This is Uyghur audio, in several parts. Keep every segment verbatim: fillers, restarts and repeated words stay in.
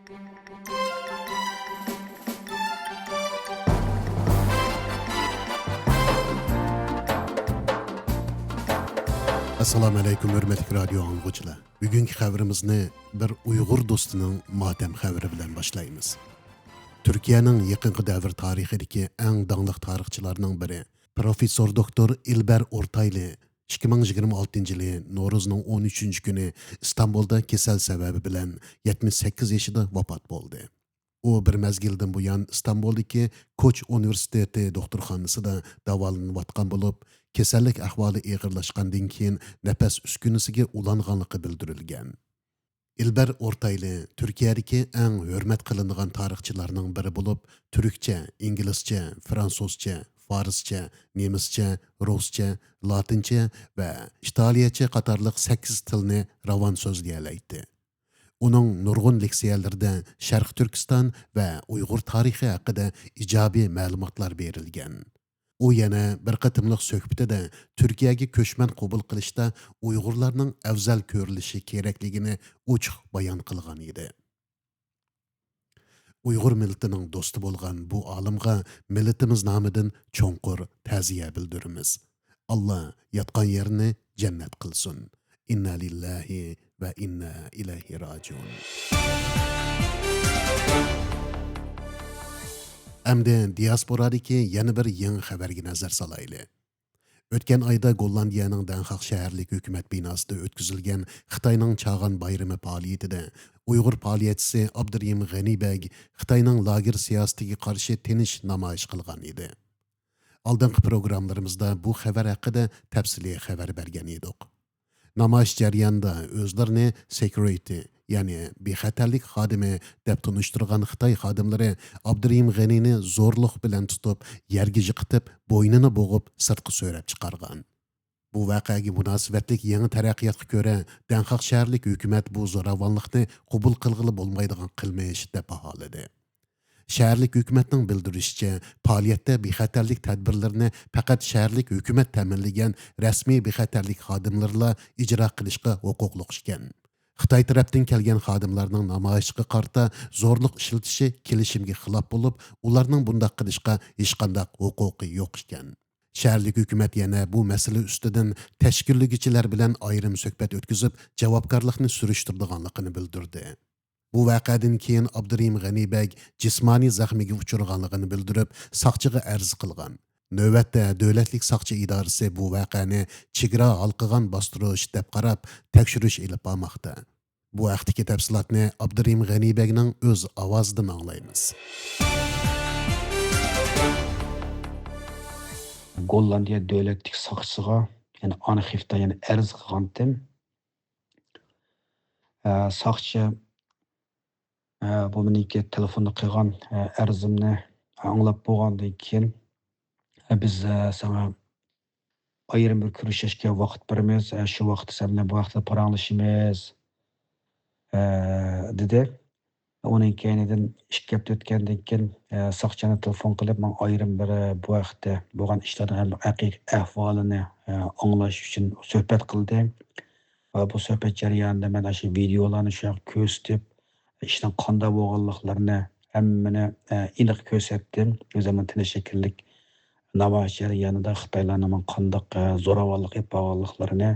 ئەسسالامۇ ئەلەيكۇم، ھۆرمەتلىك رادىيو ئاڭلىغۇچىلار. بۈگۈنكى خەۋىرىمىزنى بىر ئۇيغۇر دوستىنىڭ ماتەم خەۋىرى بىلەن باشلايمىز. تۈركىيەنىڭ يېقىنقى دەۋر تارىخىدىكى ئەڭ داڭلىق تارىخچىلارنىڭ بىرى، پروفېسسور دوكتور ئىلبەر ئورتايلى ئىككى مىڭ يىگىرمە ئالتىنچى يىلى نورۇزنىڭ ئون ئۈچىنچى كۈنى ئىستانبۇلدا كېسەل سەۋەبى بىلەن يەتمىش سەككىز يېشىدا ۋاپات بولدى. ئۇ بىر مەزگىلدىن بۇيان ئىستانبۇلدىكى كوچ ئۇنىۋېرسىتېتى دوختۇرخانىسىدا داۋالىنىۋاتقان بولۇپ، كېسەللىك ئەھۋالى ئېغىرلاشقاندىن كېيىن نەپەس ئۈسكۈنىسىگە ئۇلانغانلىقى بىلدۈرۈلگەن. ئىلبەر ئورتايلى تۈركىيەدىكى ئەڭ ھۆرمەت قىلىنىدىغان تارىخچىلارنىڭ بىرى بولۇپ، تۈركچە، ئىنگلىزچە، فرانسۇزچە، فارسچە، نېمىسچە، رۇسچە، لاتىنچە ۋە ئىتالىيەچە قاتارلىق سەككىز تىلنى راۋان سۆزلىيەلەيتتى. ئۇنىڭ نۇرغۇن لېكسىيەلىرىدە شەرقىي تۈركىستان ۋە ئۇيغۇر تارىخى ھەققىدە ئىجابىي مەلۇماتلار بېرىلگەن. ئۇ يەنە بىر قېتىملىق سۆھبىتىدە تۈركىيەگە كۆچمەن قوبۇل قىلىشتا ئۇيغۇرلارنىڭ ئەۋزەل كۆرۈلۈشى كېرەكلىكىنى ئوچۇق بايان قىلغان ئىدى. ئۇيغۇر مىللىتىنىڭ دوستى بولغان بۇ ئالىمغا مىللىتىمىز نامىدىن چوڭقۇر تەزىيە بىلدۈرىمىز. ئاللا ياتقان يېرىنى جەننەت قىلسۇن. ئىننا لىللاھى ۋە ئىننا ئىلەيھى راجىئۇن. ئەمدى دىياسپورادىكى يەنە بىر يېڭى خەۋەرگە نەزەر سالايلى. ئۆتكەن ئايدا گوللاندىيەنىڭ دەنخاق شەھەرلىك ھۆكۈمەت بىناسىدا ئۆتكۈزۈلگەن خىتاينىڭ چاغان بايرىمى پائالىيىتىدە ئۇيغۇر پائالىيەتچىسى ئابدۇرېھىم غېنى بەگ خىتاينىڭ لاگېر سىياسىتىگە قارشى تىنچ نامايىش قىلغان ئىدى. ئالدىنقى پروگراممىلىرىمىزدا بۇ خەۋەر ھەققىدە تەپسىلىي خەۋەر بەرگەن ئىدۇق. نامايىش جەريانىدا ئۆزلىرىنى سېكيۇرىتى، يەنى بىخەتەرلىك خادىمى دەپ تونۇشتۇرغان خىتاي خادىملىرى ئابدۇرېھىم غېنىنى زورلۇق بىلەن تۇتۇپ، يەرگە يىقىتىپ، بوينىنى بوغۇپ، سىرتقا سۆرەپ چىقارغان. بۇ ۋەقەگە مۇناسىۋەتلىك يېڭى تەرەققىياتقا كۆرە، دەنخاق شەھەرلىك ھۆكۈمەت بۇ زوراۋانلىقنى قوبۇل قىلغىلى بولمايدىغان قىلمىش دەپ باھالىدى. شەھەرلىك ھۆكۈمەتنىڭ بىلدۈرۈشىچە، پائالىيەتتە بىخەتەرلىك تەدبىرلىرىنى پەقەت شەھەرلىك ھۆكۈمەت تەمىنلىگەن رەسمىي بىخەتەرلىك خادىملىرىلا ئىجرا قىلىشقا ھوقۇقلۇق ئىكەن. خىتاي تەرەپتىن كەلگەن خادىملارنىڭ نامايىشقا قارىتا زورلۇق ئىشلىتىشى كېلىشىمگە خىلاپ بولۇپ، ئۇلارنىڭ بۇنداق قىلىشقا ھېچقانداق ھوقۇقى يوق ئىكەن. شەھەرلىك ھۆكۈمەت يەنە بۇ مەسىلە ئۈستىدىن تەشكىللىگۈچىلەر بىلەن ئايرىم سۆھبەت ئۆتكۈزۈپ، جاۋابكارلىقنى سۈرۈشتۈرىدىغانلىقىنى بىلدۈردى. بۇ ۋەقەدىن كېيىن ئابدۇرېھىم غەنى بەگ جىسمانىي زەخمىگە ئۇچرىغانلىقىنى بىلدۈرۈپ، ساقچىغا ئەرز قىلغان. نۆۋەتتە دۆلەتلىك ساقچى ئىدارىسى بۇ ۋەقەنى چېگرا ھالقىغان باستۇرۇش دەپ قاراپ، تەكشۈرۈش ئېلىپ بارماقتا. بۇ ھەقتىكى تەپسىلاتنى ئابدۇرېھىم غەنى بەگنىڭ ئۆز ئاۋازىدىن ئاڭلايمىز. گوللاندىيە دۆلەتلىك ساقچىسىغا، يەنى ئانخىفتا، يەنى ئەرز قىلغانتىم. ئە، ساقچى، ئە، بۇ مېنىڭكى تېلېفوندا قىلغان، ئە، ئەرزىمنى ئاڭلاپ بولغاندىن كېيىن، ئە، بىز، ئە، ساڭا ئايرىم بىر كۆرۈشۈشكە ۋاقىت بېرىمىز، ئە، شۇ ۋاقىتتا سەن بىلەن بۇ ھەقتە پاراڭلىشىمىز، ئە، دېدى. ئۇنىڭ كەينىدىن ئىككى ھەپتە ئۆتكەندىن كېيىن، ئە، ساقچىنى تېلېفون قىلىپ، ماڭا ئايرىم بىر، ئە، بۇ ھەقتە بولغان ئىشلارنىڭ ھەم ھەقىقىي ئەھۋالىنى، ئە، ئاڭلاش ئۈچۈن سۆھبەت قىلدى. ۋە بۇ سۆھبەت جەريانىدا مەن ئاشۇ ۋىدېئولارنى شۇ يەرگە كۆرسىتىپ، ئىشنىڭ قانداق بولغانلىقلىرىنى ھەممىنى، ئە، ئېنىق كۆرسەتتىم. ئۆزۈمنىڭ تىنچ شەكىللىك نامايىش جەريانىدا خىتايلارنىڭ ماڭا قانداق، ئە، زوراۋانلىق ئېلىپ بارغانلىقلىرىنى،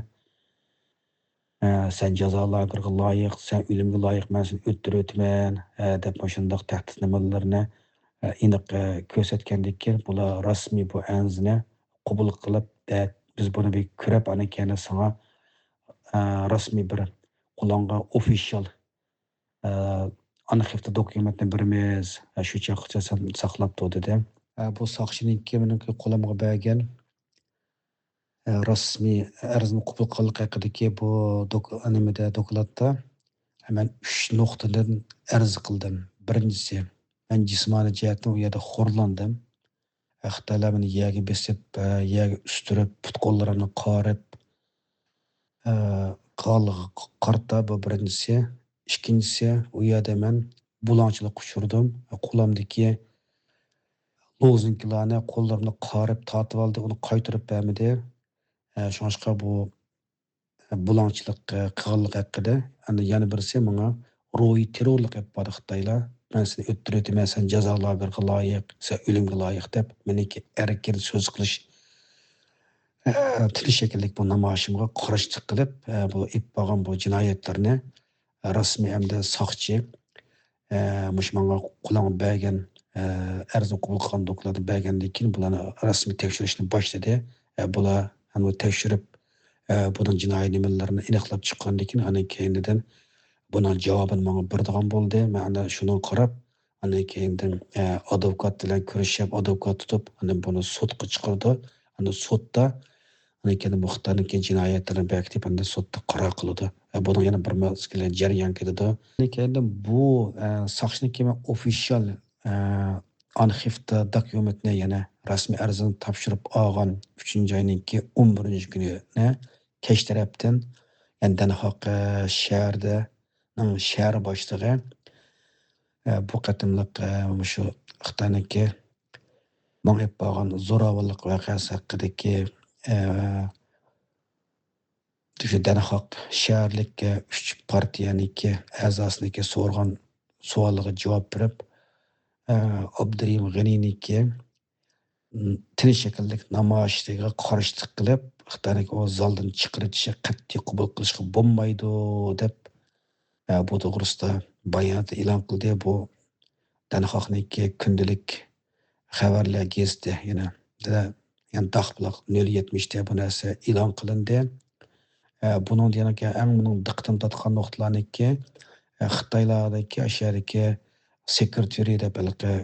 ئە، سەن جازا لاگېرىغا لايىق، سەن ئۆلۈمگە لايىق، مەن سېنى ئۆلتۈرۈۋېتىمەن، ئە، دەپ مۇشۇنداق تەھدىت نېمىلىرىنى، ئە، ئېنىق، ئە، كۆرسەتكەندىن كېيىن، بۇلار رەسمىي بۇ ئەرزنى قوبۇل قىلىپ، ئە، بىز بۇنى بىر كۆرۈپ، ئاندىن كېيىن ساڭا، ئە، رەسمىي بىر قولۇڭغا ئوفىشال، ئە، ئانخىفتا دوكۇمېنتنى بېرىمىز، ئە، شۇ چاغقىچە سەن ساقلاپ تۇر، دېدى. ئە، بۇ ساقچىنىڭكى مېنىڭكى قولۇمغا بەرگەن، ئە، رەسمىي ئەرزنى قوبۇل قىلغانلىقى ھەققىدىكى بۇ دوك-، نېمىدە، دوكلاتتا مەن ئۈچ نۇقتىدىن ئەرز قىلدىم. بىرىنچىسى، مەن جىسمانىي جەھەتتىن ئۇ يەردە خورلاندىم. خىتايلار مېنى يەرگە بېسىپ، ئە، يەرگە ئۈستۈرۈپ، پۇت-قوللىرىمنى قارىپ، ئە، قىلغانلىقىغا قارىتا، بۇ بىرىنچىسى. ئىككىنچىسى، ئۇ يەردە مەن بۇلاڭچىلىققا ئۇچرىدىم. قولۇمدىكى لوزۇنكىلارنى قوللىرىمنى قارىپ تارتىۋالدى، ئۇنى قايتۇرۇپ بەرمىدى. ئە، شۇڭلاشقا بۇ بۇلاڭچىلىق، ئە، قىلغانلىقى ھەققىدە. ئەمدى يەنە بىرسى ماڭا روھىي تېررورلۇق ئېلىپ باردى خىتايلار. مەن سېنى ئۆلتۈرۈۋېتىمەن، سەن جازا لاگېرىغا لايىق، سەن ئۆلۈمگە لايىق دەپ، مېنىڭكى ئەركىن سۆز قىلىش، ئە، تىلى شەكلىدىكى بۇ نامايىشىمغا قارشىلىق قىلىپ، ئە، بۇ ئېلىپ بارغان بۇ جىنايەتلىرىنى رەسمىي ھەمدە ساقچى، ئە، مۇشۇ ماڭا قولۇڭ بەرگەن، ئە، ئەرزنى قوبۇل قىلغان دوكلاتنى بەرگەندىن كېيىن، بۇلارنى رەسمىي تەكشۈرۈشنى باشلىدى. ئە، بۇلار ھەم تەكشۈرۈپ، ئە، بۇنىڭ جىنايى نېمىلىرىنى ئېنىقلاپ چىققاندىن كېيىن، ئاندىن كېيىندىن بۇنىڭ جاۋابىنى ماڭا بېرىدىغان بولدى. مەن ئاندىن شۇنىڭغا قاراپ، ئاندىن كېيىندىن، ئە، ئادۋوكات بىلەن كۆرۈشۈپ، ئادۋوكات تۇتۇپ، ئاندىن بۇنى سوتقا چىقىرىدۇ. ئاندىن سوتتا ئاندىن كېيىن مۇختارنىڭكى جىنايەتلىرىنى بېكىتىپ، ئاندىن سوتتا قارار قىلىدۇ. ئە، بۇنىڭ يەنە بىر مەزگىل جەريان كېتىدۇ. ئاندىن كېيىن بۇ، ئە، ساقچىنىڭكى ئوفىشال، ئە، ئانخىفتا دوكۇمېنتنى يەنە رەسمىي ئەرزنى تاپشۇرۇپ ئالغان ئۈچىنچى ئاينىڭكى ئون بىرىنچى كۈنىنى كەچ تەرەپتىن، يەنى دەنخاق، ئە، شەھىرىنىڭ شەھەر باشلىقى، ئە، بۇ قېتىملىق، ئە، مۇشۇ خىتاينىڭكى ماڭا ئېلىپ بارغان زوراۋانلىق ۋەقەسى ھەققىدىكى، ئە، شۇ دەنخاق شەھەرلىك، ئە، ئۈچ پارتىيەنىڭكى ئەزاسىنىڭكى سورىغان سوئالىغا جاۋاب بېرىپ، ئە، ئابدۇرېھىم غېنىنىڭكى، م، تىنچ شەكىللىك نامايىشىغا قارشىلىق قىلىپ، خىتاينىڭكى ئۇ زالدىن چىقىرىۋېتىشى قەتئىي قوبۇل قىلىشقا بولمايدۇ، دەپ، ئە، بۇ توغرىسىدا بايانات ئېلان قىلدى. بۇ دەنخاقنىڭكى كۈندىلىك خەۋەرلەر گېزىتى، يەنە، يەنە داق بۇلاق نۆل يەتمىشتە بۇ نەرسە ئېلان قىلىندى. ئە، بۇنىڭدا يەنە ئەڭ مېنىڭ دىققىتىمنى تارتقان نۇقتىلارنىڭكى، ئە، خىتايلاردىكى، ئاشۇ يەردىكى سېكرېتارى دەپ ھېلىقى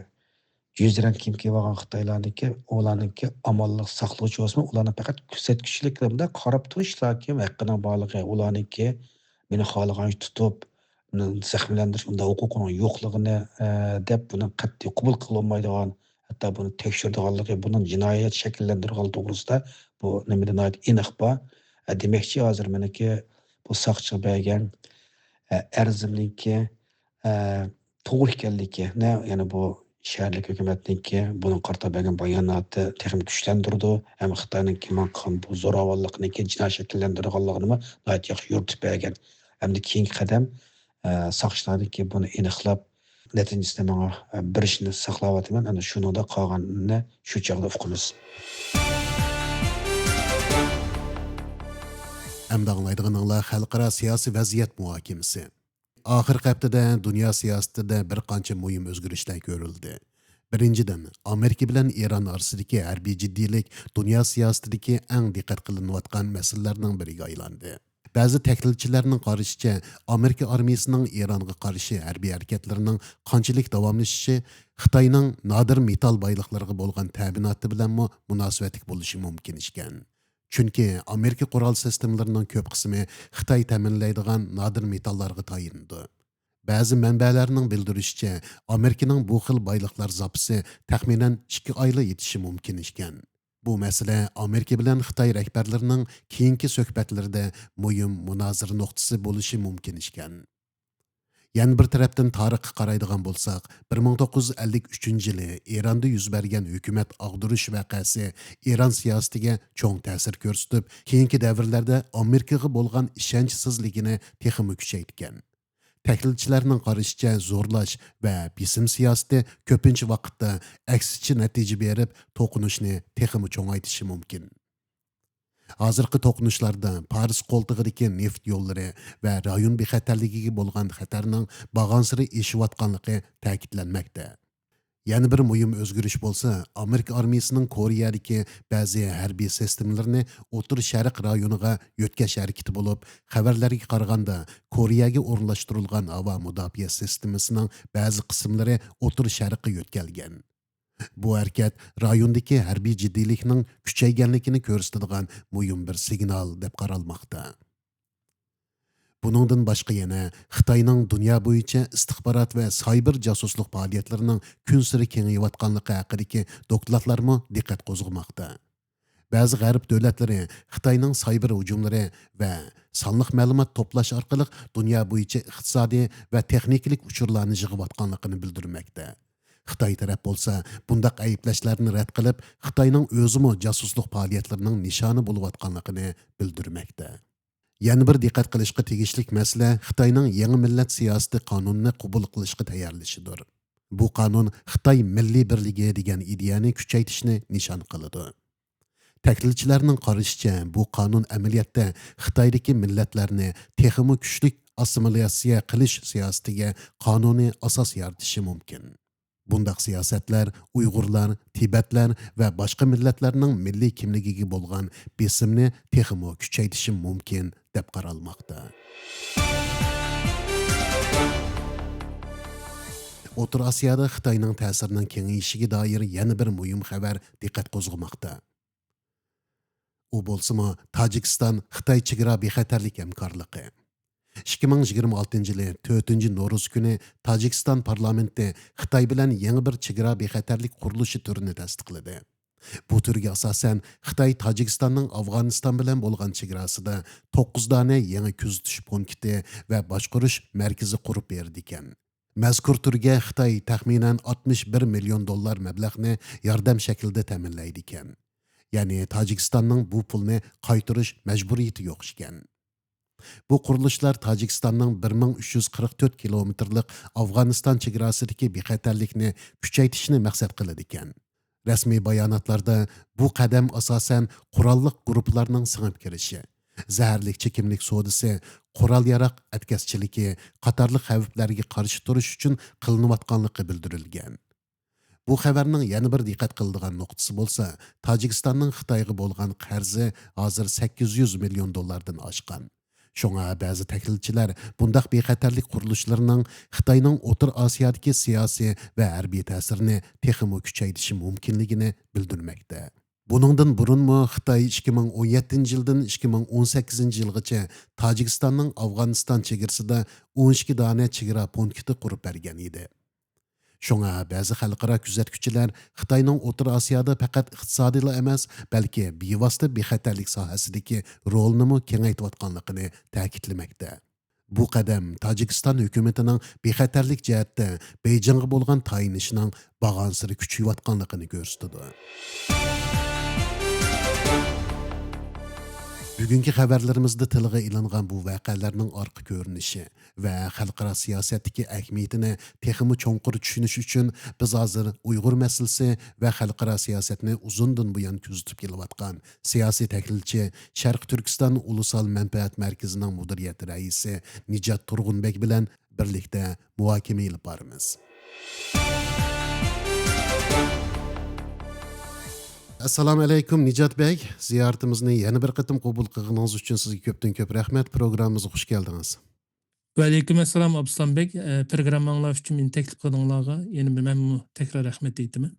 جۈزرەن كىيىم كىيىۋالغان خىتايلارنىڭكى، ئۇلارنىڭكى ئامانلىق ساقلىغۇچى بولسىمۇ، ئۇلارنىڭ پەقەت كۆزەتكۈچىلىك قىلىپ، مۇنداق قاراپ تۇرۇشلاكى ھەققىنىڭ بارلىقى، ئۇلارنىڭكى مېنى خالىغانچە تۇتۇپ، مېنى زەخىملەندۈرۈش، ئۇنداق ھوقۇقىنىڭ يوقلۇقىنى، ئە، دەپ، بۇنى قەتئىي قوبۇل قىلالمايدىغان، ھەتتا بۇنى تەكشۈرىدىغانلىقى، بۇنىڭ جىنايەت شەكىللەندۈرگەنلىكى توغرىسىدا بۇ نېمىدە ناھايىتى ئېنىق بار. ئە، دېمەكچى، ھازىر مېنىڭكى بۇ ساقچىغا بەرگەن، ئە، ئەرزىمنىڭكى، ئە، توغرا ئىكەنلىكى، نە، يەنى بۇ شەھەرلىك ھۆكۈمەتنىڭكى بۇنىڭغا قارىتا بەرگەن باياناتى تېخىمۇ كۈچلەندۈرىدۇ ھەم خىتاينىڭكى ماڭا قىلغان بۇ زوراۋانلىقنىڭكى جىنايى شەكىللەندۈرىدىغانلىقىنىمۇ ناھايىتى ياخشى يورۇتۇپ بەرگەن. ئەمدى كېيىنكى قەدەم، ئە، ساقچىلاردىكى بۇنى ئېنىقلاپ، نەتىجىسىنى ماڭا، ئە، بېرىشىنى ساقلاۋاتىمەن. ئەنە شۇنىڭدا قالغىنىنى شۇ چاغدا ئۇقىمىز. ئەمدى ئاڭلايدىغىنىڭلار خەلقئارا سىياسىي ۋەزىيەت مۇھاكىمىسى. ئاخىرقى ھەپتىدە دۇنيا سىياسىتىدە بىر قانچە مۇھىم ئۆزگىرىشلەر كۆرۈلدى. بىرىنچىدىن، ئامېرىكا بىلەن ئىران ئارىسىدىكى ھەربىي جىددىيلىك دۇنيا سىياسىتىدىكى ئەڭ دىققەت قىلىنىۋاتقان مەسىلىلەرنىڭ بىرىگە ئايلاندى. بەزى تەھلىلچىلەرنىڭ قارىشىچە، ئامېرىكا ئارمىيىسىنىڭ ئىرانغا قارشى ھەربىي ھەرىكەتلىرىنىڭ قانچىلىك داۋاملىشىشى خىتاينىڭ نادىر مېتال بايلىقلىرىغا بولغان تەمىناتى بىلەنمۇ مۇناسىۋەتلىك بولۇشى مۇمكىن ئىكەن. چۈنكى ئامېرىكا قورال سىستېمىلىرىنىڭ كۆپ قىسمى خىتاي تەمىنلەيدىغان نادىر مېتاللارغا تايىنىدۇ. بەزى مەنبەلەرنىڭ بىلدۈرۈشىچە، ئامېرىكىنىڭ بۇ خىل بايلىقلار زاپىسى تەخمىنەن ئىككى ئايلا يېتىشى مۇمكىن ئىكەن. بۇ مەسىلە ئامېرىكا بىلەن خىتاي رەھبەرلىرىنىڭ كېيىنكى سۆھبەتلىرىدە مۇھىم مۇنازىرە نۇقتىسى بولۇشى مۇمكىن ئىكەن. يەنە بىر تەرەپتىن تارىخقا قارايدىغان بولساق، بىر مىڭ توققۇز يۈز ئەللىك ئۈچىنچى يىلى ئىراندا يۈز بەرگەن ھۆكۈمەت ئاغدۇرۇش ۋەقەسى ئىران سىياسىتىگە چوڭ تەسىر كۆرسىتىپ، كېيىنكى دەۋرلەردە ئامېرىكىغا بولغان ئىشەنچسىزلىكىنى تېخىمۇ كۈچەيتكەن. تەھلىلچىلەرنىڭ قارىشىچە، زورلاش ۋە بېسىم سىياسىتى كۆپىنچە ۋاقىتتا ئەكسىچە نەتىجە بېرىپ، توقۇنۇشنى تېخىمۇ چوڭايتىشى مۇمكىن. ھازىرقى توقۇنۇشلاردا پارس قولتۇقىدىكى نېفىت يوللىرى ۋە رايون بىخەتەرلىكىگە بولغان خەتەرنىڭ بارغانسېرى ئېشىۋاتقانلىقى تەكىتلەنمەكتە. يەنە بىر مۇھىم ئۆزگىرىش بولسا، ئامېرىكا ئارمىيىسىنىڭ كورېيەدىكى بەزى ھەربىي سىستېمىلىرىنى ئوتتۇرا شەرق رايونىغا يۆتكەش ھەرىكىتى بولۇپ، خەۋەرلەرگە قارىغاندا، كورېيەگە ئورۇنلاشتۇرۇلغان ھاۋا مۇداپىئە سىستېمىسىنىڭ بەزى قىسىملىرى ئوتتۇرا شەرققە يۆتكەلگەن. بۇ ھەرىكەت رايوندىكى ھەربىي جىددىيلىكنىڭ كۈچەيگەنلىكىنى كۆرسىتىدىغان مۇھىم بىر سىگنال دەپ قارالماقتا. بۇنىڭدىن باشقا يەنە خىتاينىڭ دۇنيا بويىچە ئىستىخبارات ۋە سايبېر جاسۇسلۇق پائالىيەتلىرىنىڭ كۈنسېرى كېڭىيىۋاتقانلىقى ھەققىدىكى دوكلاتلارمۇ دىققەت قوزغىماقتا. بەزى غەرب دۆلەتلىرى خىتاينىڭ سايبېر ھۇجۇملىرى ۋە سانلىق مەلۇمات توپلاش ئارقىلىق دۇنيا بويىچە ئىقتىسادىي ۋە تېخنىكىلىق ئۇچۇرلارنى يىغىۋاتقانلىقىنى بىلدۈرمەكتە. خىتاي تەرەپ بولسا، بۇنداق ئەيىبلەشلەرنى رەت قىلىپ، خىتاينىڭ ئۆزىمۇ جاسۇسلۇق پائالىيەتلىرىنىڭ نىشانى بولۇۋاتقانلىقىنى بىلدۈرمەكتە. يەنە بىر دىققەت قىلىشقا تېگىشلىك مەسىلە خىتاينىڭ يېڭى مىللەت سىياسىتى قانۇنىنى قوبۇل قىلىشقا تەييارلىشىدۇر. بۇ قانۇن خىتاي مىللىي بىرلىكى دېگەن ئىدىيەنى كۈچەيتىشنى نىشان قىلىدۇ. تەھلىلچىلەرنىڭ قارىشىچە، بۇ قانۇن ئەمەلىيەتتە خىتايدىكى مىللەتلەرنى تېخىمۇ كۈچلۈك ئاسسىمىلياتسىيە قىلىش سىياسىتىگە قانۇنىي ئاساس يارىتىشى مۇمكىن. بۇنداق سىياسەتلەر ئۇيغۇرلار، تىبەتلەر ۋە باشقا مىللەتلەرنىڭ مىللىي كىملىكىگە بولغان بېسىمنى تېخىمۇ كۈچەيتىشى مۇمكىن، دەپ قارالماقتا. ئوتتۇرا ئاسىيادا خىتاينىڭ تەسىرىنىڭ كېڭىيىشىگە دائىر يەنە بىر مۇھىم خەۋەر دىققەت قوزغىماقتا. ئۇ بولسىمۇ تاجىكىستان-خىتاي چېگرا بىخەتەرلىك ھەمكارلىقى. ئىككى مىڭ يىگىرمە ئالتىنچى يىلى تۆتىنچى نورۇز كۈنى تاجىكىستان پارلامېنتى خىتاي بىلەن يېڭى بىر چېگرا بىخەتەرلىك قۇرۇلۇشى تۈرىنى تەستىقلىدى. بۇ تۈرگە ئاساسەن، خىتاي تاجىكىستاننىڭ ئافغانىستان بىلەن بولغان چېگراسىدا توققۇز دانە يېڭى كۆزىتىش پونكىتى ۋە باشقۇرۇش مەركىزى قۇرۇپ بېرىدىكەن. مەزكۇر تۈرگە خىتاي تەخمىنەن ئاتمىش بىر مىليون دوللار مەبلەغنى ياردەم شەكلىدە تەمىنلەيدىكەن. يەنى تاجىكىستاننىڭ بۇ پۇلنى قايتۇرۇش مەجبۇرىيىتى يوق ئىكەن. بۇ قۇرۇلۇشلار تاجىكىستاننىڭ بىر مىڭ ئۈچ يۈز قىرىق تۆت كىلومېتىرلىق ئافغانىستان چېگراسىدىكى بىخەتەرلىكنى كۈچەيتىشنى مەقسەت قىلىدىكەن. رەسمىي باياناتلاردا بۇ قەدەم ئاساسەن قوراللىق گۇرۇپپىلارنىڭ سىڭىپ كىرىشى، زەھەرلىك چېكىملىك سودىسى، قورال-ياراغ ئەتكەسچىلىكى قاتارلىق خەۋپلەرگە قارشى تۇرۇش ئۈچۈن قىلىنىۋاتقانلىقى بىلدۈرۈلگەن. بۇ خەۋەرنىڭ يەنە بىر دىققەت قىلىدىغان نۇقتىسى بولسا، تاجىكىستاننىڭ خىتايغا بولغان قەرزى ھازىر سەككىز يۈز مىليون دوللاردىن ئاشقان. شۇڭا بەزى تەھلىلچىلەر بۇنداق بىخەتەرلىك قۇرۇلۇشلىرىنىڭ خىتاينىڭ ئوتتۇرا ئاسىيادىكى سىياسىي ۋە ھەربىي تەسىرىنى تېخىمۇ كۈچەيتىشى مۇمكىنلىكىنى بىلدۈرمەكتە. بۇنىڭدىن بۇرۇنمۇ خىتاي ئىككى مىڭ ئون يەتتىنچى يىلدىن ئىككى مىڭ ئون سەككىزىنچى يىلغىچە تاجىكىستاننىڭ ئافغانىستان چېگرىسىدا ئون ئىككى دانە چېگرا پونكىتى قۇرۇپ بەرگەن ئىدى. شۇڭا بەزى خەلقئارا كۆزەتكۈچىلەر خىتاينىڭ ئوتتۇرا ئاسىيادا پەقەت ئىقتىسادىيلا ئەمەس، بەلكى بىۋاسىتە بىخەتەرلىك ساھەسىدىكى رولىنىمۇ كېڭەيتىۋاتقانلىقىنى تەكىتلىمەكتە. بۇ قەدەم تاجىكىستان ھۆكۈمىتىنىڭ بىخەتەرلىك جەھەتتە بېيجىڭغا بولغان تايىنىشىنىڭ بارغانسېرى كۈچىيىۋاتقانلىقىنى كۆرسىتىدۇ. بۈگۈنكى خەۋەرلىرىمىزدە تىلغا ئېلىنغان بۇ ۋەقەلەرنىڭ ئارقا كۆرۈنۈشى ۋە خەلقئارا سىياسەتتىكى ئەھمىيىتىنى تېخىمۇ چوڭقۇر چۈشىنىش ئۈچۈن، بىز ھازىر ئۇيغۇر مەسىلىسى ۋە خەلقئارا سىياسەتنى ئۇزۇندىن بۇيان كۆزىتىپ كېلىۋاتقان سىياسىي تەھلىلچى، شەرقىي تۈركىستان ئۇلۇسال مەنپەئەت مەركىزىنىڭ مۇدىرىيەت رەئىسى نىجات تۇرغۇنبەگ بىلەن بىرلىكتە مۇھاكىمە ئېلىپ بارىمىز. ئەسسالامۇ ئەلەيكۇم، نىجات بەگ. زىيارىتىمىزنى يەنە بىر قېتىم قوبۇل قىلغىنىڭىز ئۈچۈن سىزگە كۆپتىن كۆپ رەھمەت. پروگراممىمىزغا خۇش كەلدىڭىز. ۋەئەلەيكۇم ئەسسالام، ئابدۇسالام بەگ. ئە، پروگرامماڭلار ئۈچۈن مېنى تەكلىپ قىلغىنىڭلارغا يەنە بىر مەنمۇ تەكرار رەھمەت ئېيتىمەن.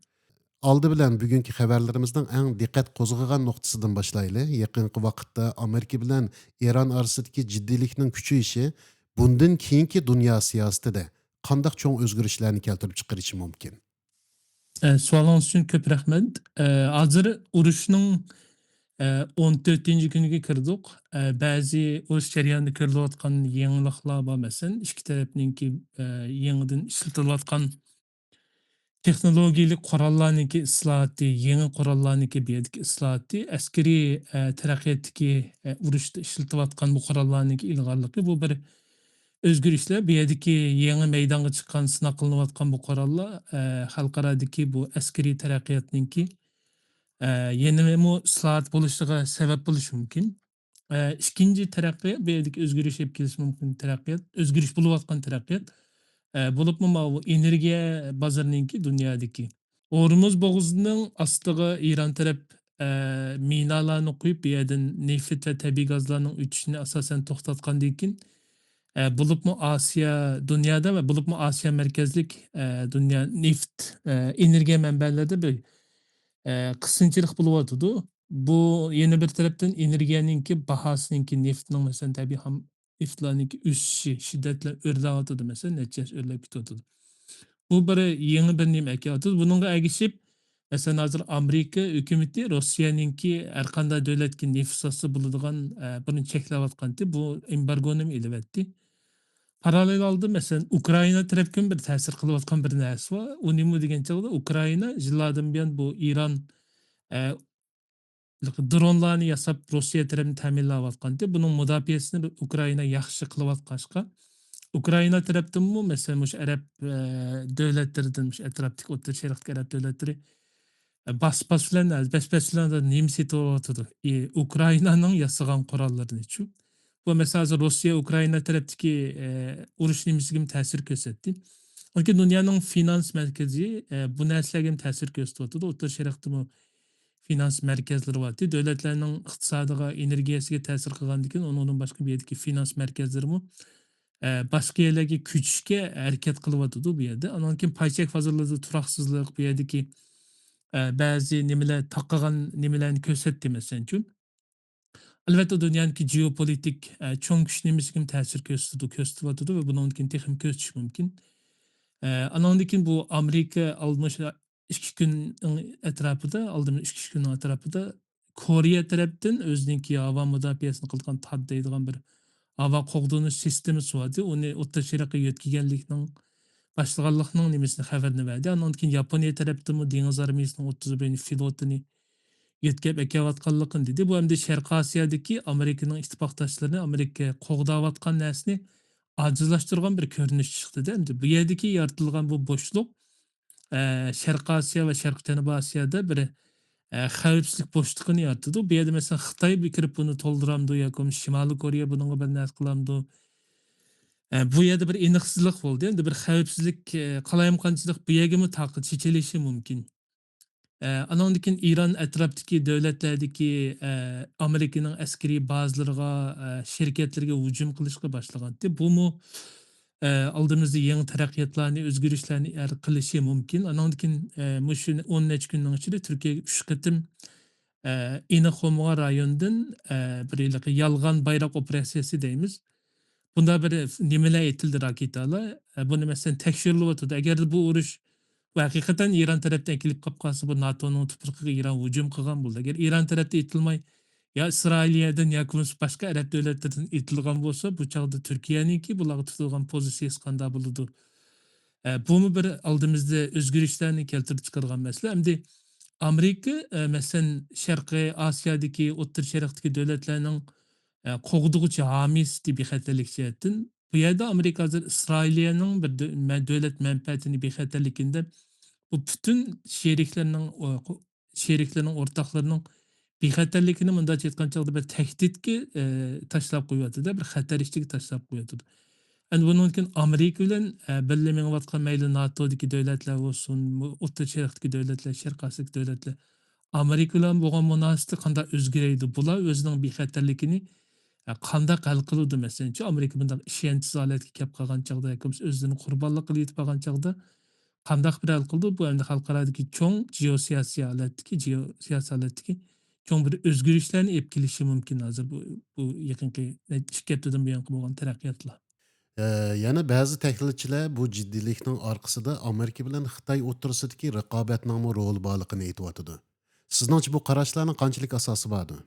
ئالدى بىلەن بۈگۈنكى خەۋەرلىرىمىزنىڭ ئەڭ دىققەت قوزغىغان نۇقتىسىدىن باشلايلى. يېقىنقى ۋاقىتتا ئامېرىكا بىلەن ئىران ئارىسىدىكى جىددىيلىكنىڭ كۈچىيىشى بۇندىن كېيىنكى دۇنيا سىياسىتىدە قانداق چوڭ ئۆزگىرىشلەرنى كەلتۈرۈپ چىقىرىشى مۇمكىن؟ ئە، سوئالىڭىز ئۈچۈن كۆپ رەھمەت. ئە، ھازىر ئۇرۇشنىڭ، ئە، ئون تۆتىنچى كۈنىگە كىردۇق. ئە، بەزى ئۇرۇش جەريانىدا كۆرۈلۈۋاتقان يېڭىلىقلار بار. مەسىلەن، ئىككى تەرەپنىڭكى، ئە، يېڭىدىن ئىشلىتىلىۋاتقان تېخنولوگىيەلىك قوراللارنىڭكى ئىسلاھاتى، يېڭى قوراللارنىڭكى بۇ يەردىكى ئىسلاھاتى، ئەسكىرىي، ئە، تەرەققىياتتىكى، ئە، ئۇرۇشتا ئىشلىتىۋاتقان بۇ قوراللارنىڭكى ئىلغارلىقى، بۇ بىر ئۆزگىرىشلەر. بۇ يەردىكى يېڭى مەيدانغا چىققان، سىناق قىلىنىۋاتقان بۇ قوراللار، ئە، خەلقئارادىكى بۇ ئەسكىرىي تەرەققىياتنىڭكى، ئە، يەنىمۇ ئىسلاھات بولۇشىغا سەۋەب بولۇشى مۇمكىن. ئە، ئىككىنچى تەرەققىيات، بۇ يەردىكى ئۆزگىرىش ئېلىپ كېلىشى مۇمكىن تەرەققىيات، ئۆزگىرىش بولۇۋاتقان تەرەققىيات. ئە، بولۇپمۇ ماۋۇ ئېنېرگىيە بازىرىنىڭكى دۇنيادىكى ھورمۇز بوغۇزىنىڭ ئاستىغا ئىران تەرەپ، ئە، مىنالارنى قويۇپ، بۇ يەردىن نېفىت ۋە تەبىئىي گازلارنىڭ ئۆتۈشىنى ئاساسەن توختاتقاندىن كېيىن، ئە، بولۇپمۇ ئاسىيا دۇنيادا ۋە بولۇپمۇ ئاسىيا مەركەزلىك، ئە، دۇنيا نېفىت، ئە، ئېنېرگىيە مەنبەلىرىدە بىر، ئە، قىسىنچىلىق بولۇۋاتىدۇ. بۇ يەنە بىر تەرەپتىن ئېنېرگىيەنىڭكى باھاسىنىڭكى، نېفىتنىڭ، مەسىلەن، تەبىئىي خام نېفىتلارنىڭكى ئۆسۈشى شىددەت بىلەن ئۆرلەۋاتىدۇ، مەسىلەن، نەچچە ياش ئۆرلەپ كېتىۋاتىدۇ. بۇ بىر يېڭى بىر نېمە ئەكېلىۋاتىدۇ. بۇنىڭغا ئەگىشىپ، مەسىلەن، ھازىر ئامېرىكا ھۆكۈمىتى روسىيەنىڭكى ھەر قانداق دۆلەتكە نېفىت ساتسا بولىدىغان، ئە، بۇنى چەكلەۋاتقانتى، بۇ ئېمبارگونىمۇ ئېلىۋەتتى. پاراللېل ھالدا، مەسىلەن، ئۇكرائىنا تەرەپكىمۇ بىر تەسىر قىلىۋاتقان بىر نەرسە بار. ئۇ نېمە دېگەن چاغدا، ئۇكرائىنا يىللاردىن بۇيان بۇ ئىران، ئە، ھېلىقى درونلارنى ياساپ، روسىيە تەرەپنى تەمىنلەۋاتقانىدى. بۇنىڭ مۇداپىئەسىنى ئۇكرائىنا ياخشى قىلىۋاتقاچقا، ئۇكرائىنا تەرەپتىنمۇ، مەسىلەن، مۇشۇ ئەرەب، ئە، دۆلەتلىرىدىن، مۇشۇ ئەتراپتىكى ئوتتۇرا شەرقتىكى ئەرەب دۆلەتلىرى، ئە، باس-باس بىلەن، ئە، بەس-بەس بىلەن نېمە سېتىۋاتىدۇ؟ ئى، ئۇكرائىنانىڭ ياسىغان قوراللىرىنىچۇ؟ بۇ مەسىلەن، ھازىر روسىيە ئۇكرائىنا تەرەپتىكى، ئە، ئۇرۇش نېمىسىگىمۇ تەسىر كۆرسەتتى. لېكىن دۇنيانىڭ فىنانس مەركىزى، ئە، بۇ نەرسىلەرگىمۇ تەسىر كۆرسىتىۋاتىدۇ. ئوتتۇرا شەرقتىمۇ فىنانس مەركەزلىرى بارتى. دۆلەتلەرنىڭ ئىقتىسادىغا، ئېنېرگىيەسىگە تەسىر قىلغاندىكىن، ئۇنىڭدىن باشقا بۇ يەردىكى فىنانس مەركەزلىرىمۇ، ئە، باشقا يەرلەرگە كۆچۈشكە ھەرىكەت قىلىۋاتىدۇ بۇ يەردە. ئانان كېيىن پاي چەك بازارلىرىدا تۇراقسىزلىق، بۇ يەردىكى، ئە، بەزى نېمىلەر، تاقىغان نېمىلەرنى كۆرسەتتى، مەسىلەن ئۈچۈن. ئەلۋەتتە، دۇنيانىڭكى جېئوپولىتىك، ئە، چوڭ كۈچ نېمىسىگىمۇ تەسىر كۆرسىتىدۇ، كۆرسىتىۋاتىدۇ ۋە بۇنىڭدىن كېيىن تېخىمۇ كۆرسىتىشى مۇمكىن. ئە، ئانىڭدىن كېيىن بۇ ئامېرىكا ئالدىمۇ شۇ ئىككى كۈننىڭ ئەتراپىدا، ئالدىمۇ ئىككى، ئۈچ كۈننىڭ ئەتراپىدا كورېيە تەرەپتىن ئۆزىنىڭكى ھاۋا مۇداپىئەسىنى قىلىدىغان تاد دەيدىغان بىر ھاۋا قوغدىنىش سىستېمىسى بار ئىدى. ئۇنى ئوتتۇرا شەرققە يۆتكىگەنلىكنىڭ، باشلىغانلىقنىڭ نېمىسىنى، خەۋىرىنى بەردى. ئانىڭدىن كېيىن ياپونىيە تەرەپتىنمۇ دېڭىز ئارمىيىسىنىڭ ئوتتۇز بىرىنچى فلوتىنى يۆتكەپ ئەكەۋاتقانلىقىنى دېدى. بۇ ئەمدى شەرقىي ئاسىيادىكى ئامېرىكىنىڭ ئىتتىپاقداشلىرىنى، ئامېرىكا قوغداۋاتقان نەرسىنى ئاجىزلاشتۇرغان بىر كۆرۈنۈش چىقتىدە. ئەمدى بۇ يەردىكى يارىتىلغان بۇ بوشلۇق، ئە، شەرقىي ئاسىيا ۋە شەرقىي جەنۇبىي ئاسىيادا بىر، ئە، خەۋپسىزلىك بوشلۇقىنى يارىتىدۇ. بۇ يەردە، مەسىلەن، خىتاي بىر كىرىپ بۇنى تولدۇرامدۇ ياكى بولمىسا شىمالىي كورېيە بۇنىڭغا بىر نەرسە قىلامدۇ؟ ئە، بۇ يەردە بىر ئېنىقسىزلىق بولدى. ئەمدى بىر خەۋپسىزلىك، ئە، قالايمىقانچىلىق بۇ يەرگىمۇ تاقا چېچىلىشى مۇمكىن. ئە، ئانىڭدىن كېيىن ئىران ئەتراپتىكى دۆلەتلەردىكى، ئە، ئامېرىكىنىڭ ئەسكىرىي بازىلىرىغا، ئە، شىركەتلىرىگە ھۇجۇم قىلىشقا باشلىغانتى. بۇمۇ، ئە، ئالدىمىزدا يېڭى تەرەققىياتلارنى، ئۆزگىرىشلەرنى ھەل قىلىشى مۇمكىن. ئانىڭدىن كېيىن، ئە، مۇشۇ ئون نەچچە كۈننىڭ ئىچىدە تۈركىيەگە ئۈچ قېتىم، ئە، ئېنىق بولمىغان رايوندىن، ئە، بىر ھېلىقى يالغان بايراق ئوپېراتسىيەسى دەيمىز. بۇنداق بىر نېمىلەر ئېتىلدى، راكېتالار. ئە، بۇنى، مەسىلەن، تەكشۈرۈلۈۋاتىدۇ. ئەگەردە بۇ ئۇرۇش، بۇ ھەقىقەتەن ئىران تەرەپتىن ئېتىلىپ قاپ قالسا، بۇ ناتونىڭ تۇپرىقىغا ئىران ھۇجۇم قىلغان بولىدۇ. ئەگەر ئىران تەرەپتىن ئېتىلماي، يا ئىسرائىلىيەدىن ياكى بولمىسا باشقا ئەرەب دۆلەتلىرىدىن ئېتىلغان بولسا، بۇ چاغدا تۈركىيەنىڭكى بۇلارغا تۇتىدىغان پوزىتسىيەسى قانداق بولىدۇ؟ ئە، بۇمۇ بىر ئالدىمىزدا ئۆزگىرىشلەرنى كەلتۈرۈپ چىقارغان مەسىلە. ئەمدى ئامېرىكا، ئە، مەسىلەن، شەرقىي ئاسىيادىكى، ئوتتۇرا شەرقتىكى دۆلەتلەرنىڭ، ئە، قوغدىغۇچى ھامىيسى بىخەتەرلىك جەھەتتىن. بۇ يەردە ئامېرىكا ھازىر ئىسرائىلىيەنىڭ بىر دۆ-، مە-، دۆلەت مەنپەئەتىنى بىخەتەرلىكىنى دەپ، بۇ پۈتۈن شېرىكلىرىنىڭ، ئو-، قو-، شېرىكلىرىنىڭ، ئورتاقلىرىنىڭ بىخەتەرلىكىنى مۇنداقچە ئېيتقان چاغدا بىر تەھدىتكە، ئە، تاشلاپ قويۇۋاتىدۇ، بىر خەتەر ئىچىگە تاشلاپ قويۇۋاتىدۇ. ئەمدى بۇنىڭدىن كېيىن ئامېرىكا بىلەن، ئە، بىللە مېڭىۋاتقان مەيلى ناتودىكى دۆلەتلەر بولسۇن، ئوتتۇرا شەرقتىكى دۆلەتلەر، شەرقىي ئاسىيادىكى دۆلەتلەر ئامېرىكا بىلەن بولغان مۇناسىۋىتى قانداق ئۆزگىرەيدۇ؟ بۇلار ئۆزىنىڭ بىخەتەرلىكىنى، ئە، قانداق ھەل قىلىدۇ؟ مەسىلەنچۇ، ئامېرىكا بۇنداق ئىشەنچسىز ھالەتكە كەپ قالغان چاغدا ياكى بولمىسا ئۆزلىرىنى قۇربانلىق قىلىۋېتىپ قالغان چاغدا قانداق بىر ھەل قىلىدۇ؟ بۇ ئەمدى خەلقئارادىكى چوڭ جېئوسىياسىي ھالەتتىكى، جېئوسىياسىي ھالەتتىكى چوڭ بىر ئۆزگىرىشلەرنى ئېلىپ كېلىشى مۇمكىن ھازىر بۇ، بۇ يېقىنقى نەچچە، ئىككى ھەپتىدىن بۇيانقى بولغان تەرەققىياتلار. ئە، يەنە بەزى تەھلىلچىلەر بۇ جىددىيلىكنىڭ ئارقىسىدا ئامېرىكا بىلەن خىتاي ئوتتۇرىسىدىكى رىقابەتنىڭمۇ رولى بارلىقىنى ئېيتىۋاتىدۇ. سىزنىڭچە بۇ قاراشلارنىڭ قانچىلىك ئاساسى باردۇ؟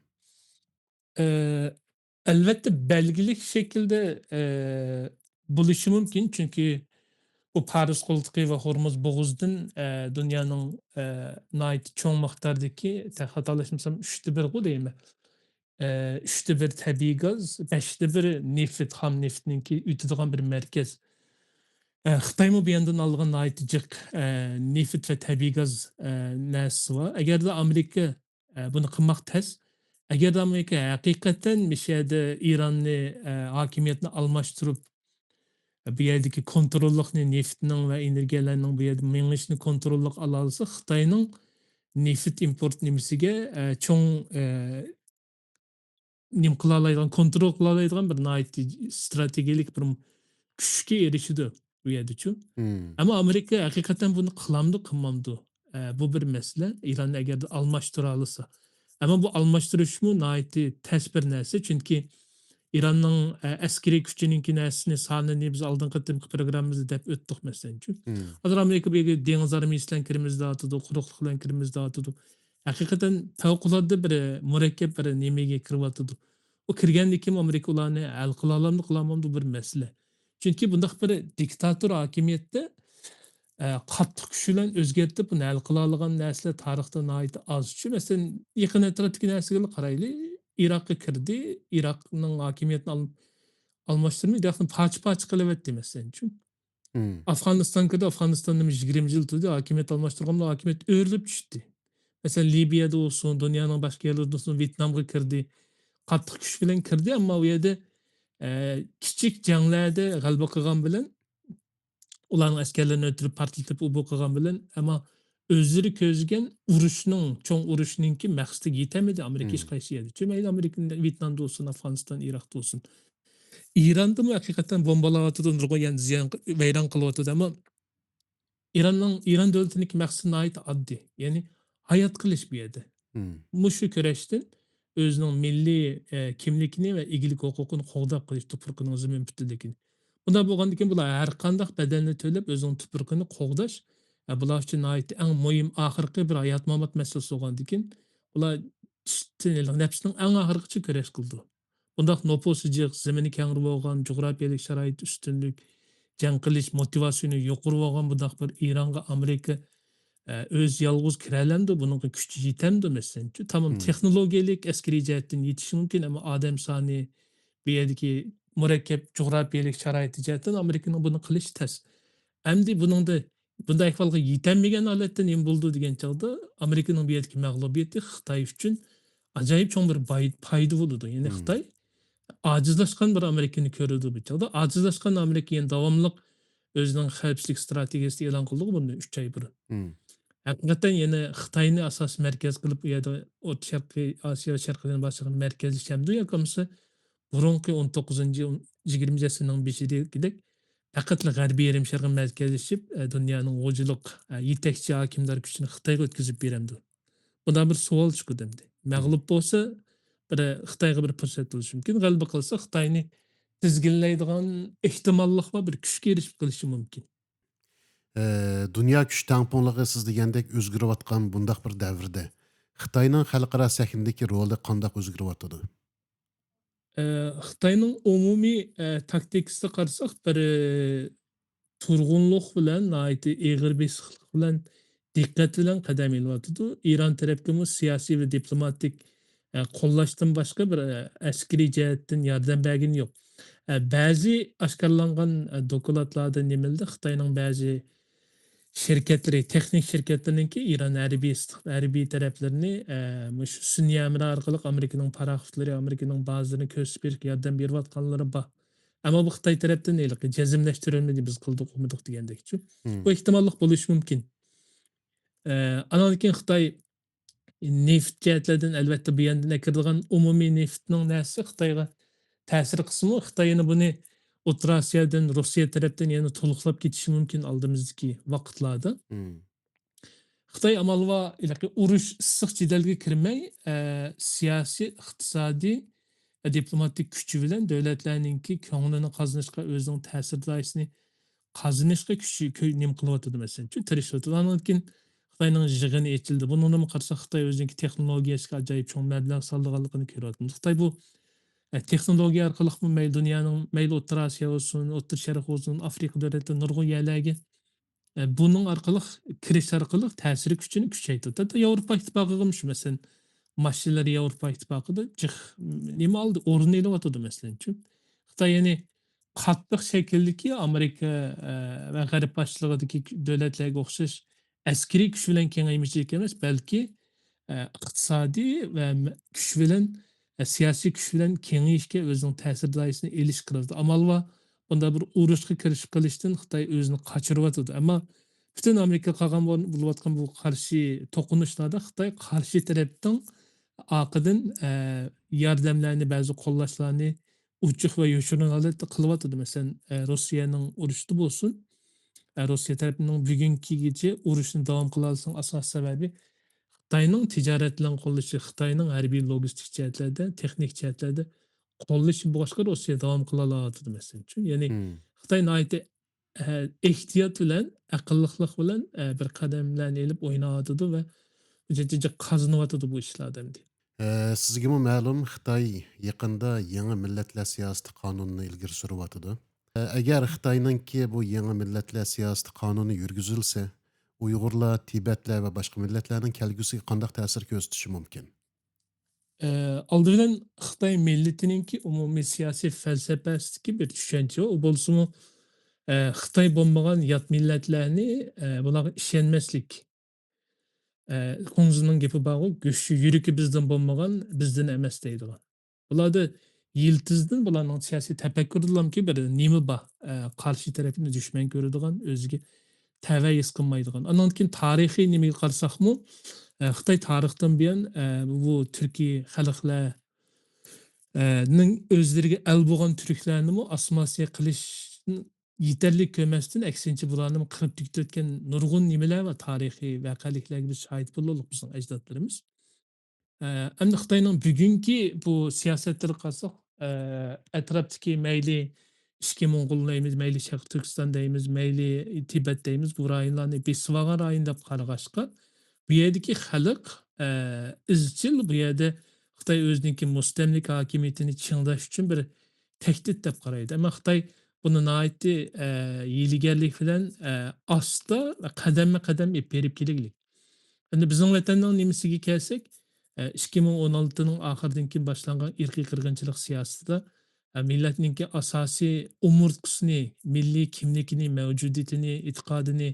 ئە، ئەلۋەتتە بەلگىلىك شەكىلدە، ئە، بولۇشى مۇمكىن، چۈنكى بۇ پارس قولتۇقى ۋە ھورمۇز بوغۇزىدىن، ئە، دۇنيانىڭ، ئە، ناھايىتى چوڭ مىقداردىكى، خاتالاشمىسام، ئۈچتە بىرغۇ دەيمەن. ئە، ئۈچتە بىر تەبىئىي گاز، بەشتە بىر نېفىت، خام نېفىتنىڭكى ئۆتىدىغان بىر مەركەز. ئە، خىتايمۇ بۇ ياندىن ئالغان ناھايىتى جىق، ئە، نېفىت ۋە تەبىئىي گاز، ئە، نەرسىسى بار. ئەگەردە ئامېرىكا، ئە، بۇنى قىلماق تەس. ئەگەردە ئامېرىكا ھەقىقەتەن مۇشۇ يەردە ئىراننى، ئە، ھاكىمىيەتنى ئالماشتۇرۇپ، بۇ يەردىكى كونتروللۇقنى، نېفىتنىڭ ۋە ئېنېرگىيەلەرنىڭ بۇ يەردە مېڭىشىنى كونتروللۇققا ئالالىسا، خىتاينىڭ نېفىت ئىمپورت نېمىسىگە، ئە، چوڭ، ئە، نېمە قىلالايدىغان، كونترول قىلالايدىغان بىر ناھايىتى ئىستراتېگىيەلىك بىر كۈچكە ئېرىشىدۇ بۇ يەردىچۇ. مم. ئەمما ئامېرىكا ھەقىقەتەن بۇنى قىلامدۇ، قىلمامدۇ؟ ئە، بۇ بىر مەسىلە. ئىراننى ئەگەردە ئالماشتۇرالىسا. ئەمما بۇ ئالماشتۇرۇشمۇ ناھايىتى تەس بىر نەرسە. چۈنكى ئىراننىڭ، ئە، ئەسكىرىي كۈچىنىڭكى نەرسىنى، سانىنى بىز ئالدىنقى قېتىمقى پروگراممىمىزدا دەپ ئۆتتۇق، مەسىلەنچۇ. مم. ھازىر ئامېرىكا بۇ يەرگە دېڭىز ئارمىيىسى بىلەن كىرىمىز دەۋاتىدۇ، قۇرۇقلۇق بىلەن كىرىمىز دەۋاتىدۇ. ھەقىقەتەن پەۋقۇلئاددە بىر مۇرەككەپ بىر نېمىگە كىرىۋاتىدۇ. ئۇ كىرگەندىن كېيىن ئامېرىكا ئۇلارنى ھەل قىلالامدۇ، قىلالمامدۇ بىر مەسىلە. چۈنكى بۇنداق بىر دىكتاتور ھاكىمىيەتتە، ئە، قاتتىق كۈچ بىلەن ئۆزگەرتىپ، بۇنى ھەل قىلالىغان نەرسىلەر تارىختا ناھايىتى ئاز. چۈنكى، مەسىلەن، يېقىن ئەتراپتىكى نەرسىگىلا قارايلى. ئىراققا كىردى، ئىراقنىڭ ھاكىمىيىتىنى ئال-، ئالماشتۇرمىدى، ئىراقنى پارچە-پارچە قىلىۋەتتى، مەسىلەن. چۈنكى ئافغانىستان كىردى، ئافغانىستاندا يىگىرمە يىل تۇردى، ھاكىمىيەت ئالماشتۇرغان بىلەن ھاكىمىيەت ئۆرۈلۈپ چۈشتى. مەسىلەن، لىبىيەدە بولسۇن، دۇنيانىڭ باشقا يەرلىرىدە بولسۇن، ۋيېتنامغا كىردى. قاتتىق كۈچ بىلەن كىردى، ئەمما ئۇ يەردە، ئە، كىچىك جەڭلەردە غەلىبە قىلغان بىلەن، ئۇلارنىڭ ئەسكەرلىرىنى ئۆلتۈرۈپ، پارتلىتىپ، ئۇ بۇ قىلغان بىلەن، ئەمما ئۆزلىرى كۆزلىگەن ئۇرۇشنىڭ، چوڭ ئۇرۇشنىڭكى مەقسىتىگە يېتەلمىدى ئامېرىكا ھېچقايسى يەردە. چۈنكى مەيلى ئامېرىكا ۋيېتنامدا بولسۇن، ئافغانىستان، ئىراقتا بولسۇن. ئىراندىمۇ ھەقىقەتەن بومبىلاۋاتىدۇ، نۇرغۇن يەرنى زىيان، ۋەيران قىلىۋاتىدۇ، ئەمما ئىراننىڭ، ئىران دۆلىتىنىڭكى مەقسىتى ناھايىتى ئاددىي. يەنى ھايات قېلىش بۇ يەردە. مۇشۇ كۈرەشتىن ئۆزىنىڭ مىللىي، ئە، كىملىكىنى ۋە ئىگىلىك ھوقۇقىنى قوغداپ قېلىش، تۇپرىقىنىڭ زېمىن پۈتۈنلۈكىنى. بۇنداق بولغاندىكىن، بۇلار ھەر قانداق بەدەلنى تۆلەپ ئۆزىنىڭ تۇپرىقىنى قوغداش، ئە، بۇلار ئۈچۈن ناھايىتى ئەڭ مۇھىم، ئاخىرقى بىر ھايات-مامات مەسىلىسى بولغاندىكىن، بۇلار ئىشتىن، نەپسىنىڭ ئەڭ ئاخىرىغىچە كۈرەش قىلىدۇ. بۇنداق نوپۇسى جىق، زېمىنى كەڭرى بولغان، جۇغراپىيەلىك شارائىتى ئۈستۈنلۈك، جەڭ قىلىش موتىۋاتسىيەسى يۇقىرى بولغان بۇنداق بىر ئىرانغا ئامېرىكا، ئە، ئۆزى يالغۇز كىرەلەمدۇ؟ بۇنىڭغا كۈچى يېتەمدۇ، مەسىلەن؟ تامام تېخنولوگىيەلىك، ئەسكىرىي جەھەتتىن يېتىشى مۇمكىن، ئەمما ئادەم سانى، بۇ يەردىكى مۇرەككەپ جۇغراپىيەلىك شارائىتى جەھەتتىن ئامېرىكىنىڭ بۇنى قىلىشى تەس. ئەمدى بۇنىڭدا بۇنداق ئەھۋالغا يېتەلمىگەن ھالەتتە نېمە بولىدۇ دېگەن چاغدا، ئامېرىكىنىڭ بۇ يەردىكى مەغلۇبىيىتى خىتاي ئۈچۈن ئاجايىپ چوڭ بىر باي-، پايدا بولىدۇ. يەنى خىتاي ئاجىزلاشقان بىر ئامېرىكىنى كۆرىدۇ بۇ چاغدا. ئاجىزلاشقان ئامېرىكا يەنە داۋاملىق ئۆزىنىڭ خەۋپسىزلىك ئىستراتېگىيەسىنى ئېلان قىلدىغۇ بۇندىن ئۈچ ئاي بۇرۇن. ھەقىقەتەن يەنە خىتاينى ئاساسىي مەركەز قىلىپ، ئۇ يەردە ئوتتۇرا شەرقىي ئاسىيا ۋە شەرقىي دېڭىز باشلىقىنى مەركەزلىشەمدۇ ياكى بولمىسا بۇرۇنقى ئون توققۇزىنچى، يىگىرمىنچى ئەسىرنىڭ بېشىدىكىدەك پەقەتلا غەربىي يېرىم شارغا مەركەزلىشىپ، ئە، دۇنيانىڭ غۇلجىلىق، ئە، يېتەكچى ھاكىمدار كۈچىنى خىتايغا ئۆتكۈزۈپ بېرەمدۇ؟ بۇنداق بىر سوئال چىقىدۇ ئەمدى. مەغلۇپ بولسا، بىر خىتايغا بىر پۇرسەت بولۇشى مۇمكىن. غەلىبە قىلسا، خىتاينى تىزگىنلەيدىغان ئېھتىماللىق بار بىر كۈچكە ئېرىشىپ قېلىشى مۇمكىن. ئە، دۇنيا كۈچ تەڭپۇڭلۇقى سىز دېگەندەك ئۆزگىرىۋاتقان بۇنداق بىر دەۋردە خىتاينىڭ خەلقئارا سەھنىدىكى رولى قانداق ئۆزگىرىۋاتىدۇ؟ ئە، خىتاينىڭ ئومۇمىي، ئە، تاكتىكىسىدا قارىساق، بىر، ئە، تۇرغۇنلۇق بىلەن ناھايىتى ئېغىر بېسىقلىق بىلەن، دىققەت بىلەن قەدەم ئېلىۋاتىدۇ. ئىران تەرەپكىمۇ سىياسىي ۋە دىپلوماتىك، ئە، قوللاشتىن باشقا بىر، ئە، ئەسكىرىي جەھەتتىن ياردەم بەرگىنى يوق. ئە، بەزى ئاشكارىلانغان، ئە، دوكلاتلاردا نېمىلدە خىتاينىڭ بەزى شىركەتلىرى، تېخنىك شىركەتلىرىنىڭكى ئىران ھەربىي ئىستىخ-، ھەربىي تەرەپلىرىنى، ئە، مۇشۇ سۈنئىي ھەمراھ ئارقىلىق ئامېرىكىنىڭ پاراخوتلىرى، ئامېرىكىنىڭ بازىلىرىنى كۆرسىتىپ بېرىشكە ياردەم بېرىۋاتقانلىرى بار. ئەمما بۇ خىتاي تەرەپتىن ھېلىقى جەزملەشتۈرۈلمىدى، بىز قىلدۇق، قىلمىدۇق دېگەندەكچۇ. بۇ ئېھتىماللىق بولۇشى مۇمكىن. ئە، ئانان كېيىن خىتاي نېفىت جەھەتلەردىن، ئەلۋەتتە، بۇ يەردىن ئەكىرىدىغان ئومۇمىي نېفىتنىڭ نەرسىسى خىتايغا تەسىر قىلسىمۇ، خىتاي يەنە بۇنى ئوتتۇرا ئاسىيادىن، روسىيە تەرەپتىن يەنە تولۇقلاپ كېتىشى مۇمكىن ئالدىمىزدىكى ۋاقىتلاردا. خىتاي ئامال بار، ھېلىقى ئۇرۇش ئىسسىق جېدەلگە كىرمەي، ئە، سىياسىي، ئىقتىسادىي، ئە، دىپلوماتىك كۈچى بىلەن دۆلەتلەرنىڭكى كۆڭلىنى قازىنىشقا، ئۆزىنىڭ تەسىر دائىرىسىنى قازىنىشقا كۈچى كۆ-، نېمە قىلىۋاتىدۇ، مەسىلەن، شۇ تىرىشىۋاتىدۇ. ئاندىن كېيىن خىتاينىڭ يىغىنى ئېچىلدى. بۇنىڭدىمۇ قارىساق، خىتاي ئۆزىنىڭكى تېخنولوگىيەسىگە ئاجايىپ چوڭ مەبلەغ سالىدىغانلىقىنى كۆرۈۋاتىمىز. خىتاي بۇ، ئە، تېخنولوگىيە ئارقىلىقمۇ مەيلى دۇنيانىڭ، مەيلى ئوتتۇرا ئاسىيا بولسۇن، ئوتتۇرا شەرق بولسۇن، ئافرىقا دۆلەتلىرى، نۇرغۇن يەرلەرگە، ئە، بۇنىڭ ئارقىلىق، كىرىش ئارقىلىق تەسىر كۈچىنى كۈچەيتىدۇ. ھەتتا ياۋروپا ئىتتىپاقىغىمۇ شۇ، مەسىلەن، ماشىنىلىرى ياۋروپا ئىتتىپاقىدا جىق، نېمە ئالدى، ئورۇن ئېلىۋاتىدۇ، مەسىلەنچۇ. خىتاي يەنى قاتتىق شەكىلدىكى ئامېرىكا، ئە، ۋە غەرب باشچىلىقىدىكى دۆلەتلەرگە ئوخشاش ئەسكىرىي كۈچ بىلەن كېڭەيمىچىلىك ئەمەس، بەلكى، ئە، ئىقتىسادىي ۋە م-، كۈچ بىلەن، ئە، سىياسىي كۈچ بىلەن كېڭىيىشكە ئۆزىنىڭ تەسىر دائىرىسىنى ئېلىشقا قىلىدۇ. ئامال بار، بۇنداق بىر ئۇرۇشقا كىرىشىپ قېلىشتىن خىتاي ئۆزىنى قاچۇرۇۋاتىدۇ. ئەمما پۈتۈن ئامېرىكا قالغان بول-، بولۇۋاتقان بۇ قارشى توقۇنۇشلاردا خىتاي قارشى تەرەپنىڭ ئارقىدىن، ئە، ياردەملەرنى، بەزى قوللاشلارنى ئوچۇق ۋە يوشۇرۇن ھالەتتە قىلىۋاتىدۇ. مەسىلەن، ئە، روسىيەنىڭ ئۇرۇشىدا بولسۇن، ئە، روسىيە تەرىپىنىڭ بۈگۈنكىگىچە ئۇرۇشنى داۋام قىلالىشىنىڭ ئاساسىي سەۋەبى خىتاينىڭ تىجارەت بىلەن قوللىشى، خىتاينىڭ ھەربىي لوگىستىك جەھەتلەردە، تېخنىك جەھەتلەردە قوللىشى بولغاچقا روسىيە داۋام قىلالاۋاتىدۇ، مەسىلەنچۇ. يەنى خىتاي ناھايىتى، ئە، ئېھتىيات بىلەن، ئەقىللىقلىق بىلەن، ئە، بىر قەدەملەرنى ئېلىپ ئويناۋاتىدۇ ۋە جىق قازىنىۋاتىدۇ بۇ ئىشلاردا ئەمدى. ئە، سىزگىمۇ مەلۇم، خىتاي يېقىندا يېڭى مىللەتلەر سىياسىتى قانۇنىنى ئىلگىرى سۈرۈۋاتىدۇ. ئەگەر خىتاينىڭكى بۇ يېڭى مىللەتلەر سىياسىتى قانۇنى يۈرگۈزۈلسە، ئۇيغۇرلار، تىبەتلەر ۋە باشقا مىللەتلەرنىڭ كەلگۈسىگە قانداق تەسىر كۆرسىتىشى مۇمكىن؟ ئە، ئالدى بىلەن خىتاي مىللىتىنىڭكى ئومۇمىي سىياسىي فەلسەپەسىدىكى بىر چۈشەنچە، ئۇ بولسىمۇ، ئە، خىتاي بولمىغان يات مىللەتلەرنى، ئە، بۇلارغا ئىشەنمەسلىك. ئە، خۇڭزىنىڭ گېپى بارغۇ، «گۆشى، يۈرىكى بىزدىن بولمىغان، بىزدىن ئەمەس» دەيدىغان. بۇلاردا يىلتىزدىن، بۇلارنىڭ سىياسىي تەپەككۇرىدىنكى بىر نېمە بار، ئە، قارشى تەرەپنى دۈشمەن كۆرىدىغان، ئۆزىگە تەۋە ھېس قىلمايدىغان. ئانان كېيىن تارىخىي نېمىگە قارىساقمۇ، ئە، خىتاي تارىختىن بۇيان، ئە، بۇ تۈركىي خەلقلەر، ئە، نىڭ ئۆزلىرىگە ئەل بولغان تۈركلەرنىمۇ ئاسسىمىلياتسىيە قىلىش يېتەرلىك كۆرمەستىن، ئەكسىنچە، بۇلارنىمۇ قىرىپ تۈگىتىۋەتكەن نۇرغۇن نېمىلەر ۋە تارىخىي ۋەقەلىكلەرگە بىز شاھىت بولدۇق، بىزنىڭ ئەجدادلىرىمىز. ئە، ئەمدى خىتاينىڭ بۈگۈنكى بۇ سىياسەتلىرىگە قارىساق، ئە، ئەتراپتىكى مەيلى ئىچكى موڭغۇل دەيمىز، مەيلى شەرقىي تۈركىستان دەيمىز، مەيلى تىبەت دەيمىز، بۇ رايونلارنى بېسىۋالغان رايون دەپ قارىغاچقا، بۇ يەردىكى خەلق، ئە، ئىزچىل بۇ يەردە خىتاي ئۆزىنىڭكى مۇستەملىكە ھاكىمىيىتىنى چىڭداش ئۈچۈن بىر تەھدىت دەپ قارايدۇ. ئەمما خىتاي بۇنى ناھايىتى، ئە، ھىيلىگەرلىك بىلەن، ئە، ئاستا ۋە قەدەممۇ قەدەم ئېلىپ بېرىپ كېلىگلىك. ئەمدى بىزنىڭ ۋەتەننىڭ نېمىسىگە كەلسەك، ئە، ئىككى مىڭ ئون ئالتىنىڭ ئاخىرىدىن كېيىن باشلانغان ئىرقىي قىرغىنچىلىق سىياسىتىدە، ئە، مىللەتنىڭكى ئاساسىي ئومۇرتقىسىنى، مىللىي كىملىكىنى، مەۋجۇدىيىتىنى، ئېتىقادىنى،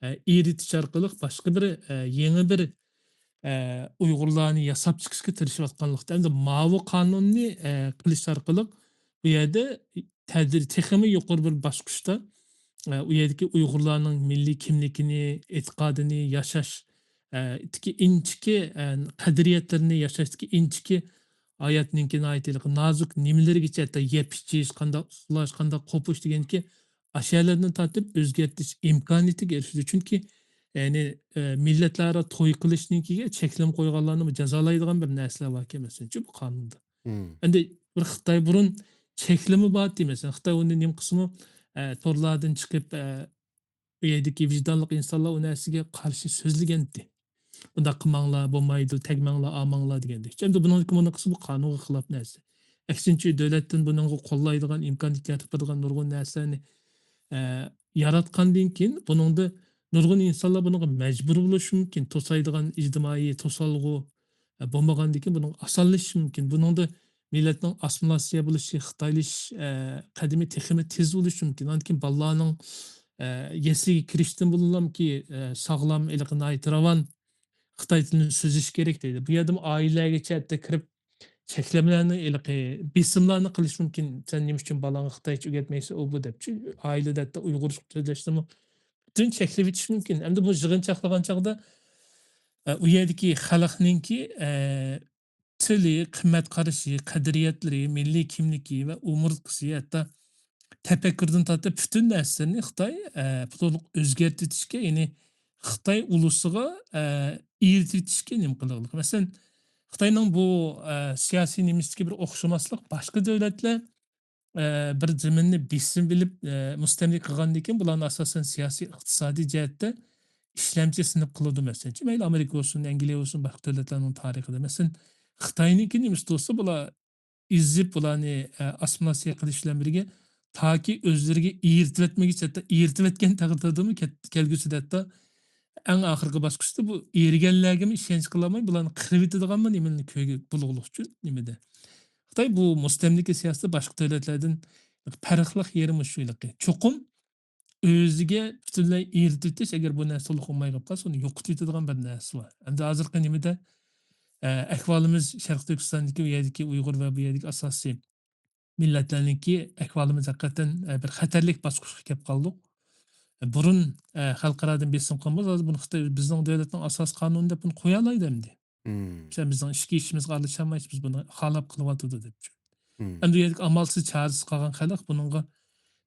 ئە، ئېرىتىش ئارقىلىق باشقا بىر، ئە، يېڭى بىر، ئە، ئۇيغۇرلارنى ياساپ چىقىشقا تىرىشىۋاتقانلىقتا، ئەمدى ماۋۇ قانۇننى، ئە، قىلىش ئارقىلىق بۇ يەردە تەدرىجىي تېخىمۇ يۇقىرى بىر باسقۇچتا، ئە، ئۇ يەردىكى ئۇيغۇرلارنىڭ مىللىي كىملىكىنى، ئېتىقادىنى، ياشاش، ئە، ئىنچىكە، ئە، قەدرىيەتلىرىنى، ياشاشتىكى ئىنچىكە ھاياتنىڭكى ناھايىتى نازۇك نېمىلىرىگىچە، ھەتتا يەپ ئىچىش، قانداق ئۇخلاش، قانداق قوپۇش دېگەنكى ئاشۇ يەرلەردىن تارتىپ ئۆزگەرتىش ئىمكانىيىتىگە ئېرىشىدۇ. چۈنكى، يەنى، ئە، مىللەتلەر ئارا توي قىلىشنىڭكىگە چەكلىمە قويغانلارنىمۇ جازالايدىغان بىر نەرسىلەر باركەن، مەسىلەن، بۇ قانۇندا. مم. ئەمدى بىر خىتاي بۇرۇن چەكلىمە بار ئىدى، مەسىلەن، خىتاي ئۇنى نېمە قىلسىمۇ، ئە، تورلاردىن چىقىپ، ئە، ئۇ يەردىكى ۋىجدانلىق ئىنسانلار ئۇ نەرسىگە قارشى سۆزلىگەنتى. «ئۇنداق قىلماڭلار، بولمايدۇ، تەگمەڭلار، ئالماڭلار» دېگەندەك. ئەمدى بۇنىڭدىكى بۇنى قىلسا، بۇ قانۇنغا خىلاپ نەرسە. ئەكسىنچە، دۆلەتتىن بۇنىڭغا قوللايدىغان، ئىمكانىيەت يارىتىدىغان نۇرغۇن نەرسىلەرنى، ئە، ياراتقاندىن كېيىن، بۇنىڭدا نۇرغۇن ئىنسانلار بۇنىڭغا مەجبۇر بولۇشى مۇمكىن. توسايدىغان ئىجتىمائىي توسالغۇ، ئە، بولمىغاندىن كېيىن بۇنىڭغا ئاسانلىشىشى مۇمكىن. بۇنىڭدا مىللەتنىڭ ئاسسىمىلياتسىيە بولۇشى، خىتايلىشىش، ئە، قەدىمى تېخىمۇ تېز بولۇشى مۇمكىن. ئاندىن كېيىن بالىلارنىڭ، ئە، يەسلىگە كىرىشتىن بۇرۇنلامكى، ئە، ساغلام، ھېلىقى ناھايىتى راۋان خىتاي تىلىنى سۆزلىشى كېرەك دەيدۇ. بۇ يەردىمۇ ئائىلىلەرگىچە ھەتتا كىرىپ، چەكلىمىلەرنى، ھېلىقى بېسىملارنى قىلىش مۇمكىن. «سەن نېمە ئۈچۈن بالىڭغا خىتايچە ئۆگەتمەيسەن، ئۇ بۇ» دەپ، چۈ-، ئائىلىدە ھەتتا ئۇيغۇرچە سۆزلەشنىمۇ پۈتۈن چەكلىۋېتىش مۇمكىن. ئەمدى بۇ يىغىنچاقلىغان چاغدا، ئە، ئۇ يەردىكى خەلقنىڭكى، ئە، تىلى، قىممەت قارىشى، قەدرىيەتلىرى، مىللىي كىملىكى ۋە ئومۇرتقىسى، ھەتتا تەپەككۇردىن تارتىپ پۈتۈن نەرسىلىرىنى خىتاي، ئە، تولۇق ئۆزگەرتىۋېتىشكە، يەنى خىتاي ئۇلۇسىغا، ئە، ئېرىتىۋېتىشكە نېمە قىلغانلىق. مەسىلەن، خىتاينىڭ بۇ، ئە، سىياسىي نېمىسىدىكى بىر ئوخشىماسلىق، باشقا دۆلەتلەر، ئە، بىر زېمىننى بېسىۋېلىپ، ئە، مۇستەملىكە قىلغاندىن كېيىن، بۇلارنى ئاساسەن سىياسىي، ئىقتىسادىي جەھەتتە ئىشلەمچى سىنىپ قىلىدۇ، مەسىلەن. مەيلى ئامېرىكا بولسۇن، ئەنگلىيە بولسۇن، باشقا دۆلەتلەرنىڭ تارىخىدا. مەسىلەن، خىتاينىڭكى نېمىسى بولسا، بۇلار ئېزىپ، بۇلارنى، ئە، ئاسسىمىلياتسىيە قىلىش بىلەن بىرگە، تاكى ئۆزلىرىگە ئېرىتىۋەتمىگۈچە، ھەتتا ئېرىتىۋەتكەن تەقدىردىمۇ كەت-، كەلگۈسىدە ھەتتا ئەڭ ئاخىرقى باسقۇچتا بۇ ئېرىگەنلەرگىمۇ ئىشەنچ قىلالماي، بۇلارنى قىرىۋېتىدىغانمۇ نېمىنى كۆرگە بولغۇلۇق ئۈچۈن نېمىدە. خىتاي بۇ مۇستەملىكە سىياسىتى باشقا دۆلەتلەردىن پەرقلىق يېرى مۇشۇ ھېلىقى. چوقۇم ئۆزىگە پۈتۈنلەي ئېرىتىۋېتىش، ئەگەر بۇ نەرسە تولۇق بولماي قالسا، ئۇنى يوقىتىۋېتىدىغان بىر نەرسە بار. ئەمدى ھازىرقى نېمىدە، ئە، ئەھۋالىمىز شەرقىي تۈركىستاندىكى، ئۇ يەردىكى ئۇيغۇر ۋە بۇ يەردىكى ئاساسىي مىللەتلەرنىڭكى ئەھۋالىمىز ھەقىقەتەن، ئە، بىر خەتەرلىك باسقۇچقا كەپ قالدۇق. بۇرۇن، ئە، خەلقئارادىن بېسىم قىلغانمىز، ھازىر بۇنى خىتاي بىزنىڭ دۆلەتنىڭ ئاساسىي قانۇنى دەپ بۇنى قويالايدۇ ئەمدى. مم. سەن بىزنىڭ ئىچكى ئىشىمىزغا ئارىلىشالمايسىز، بىز بۇنى خالاپ قىلىۋاتىدۇ دەپ. مم. ئەمدى ئۇ يەردىكى ئامالسىز چارىسىز قالغان خەلق بۇنىڭغا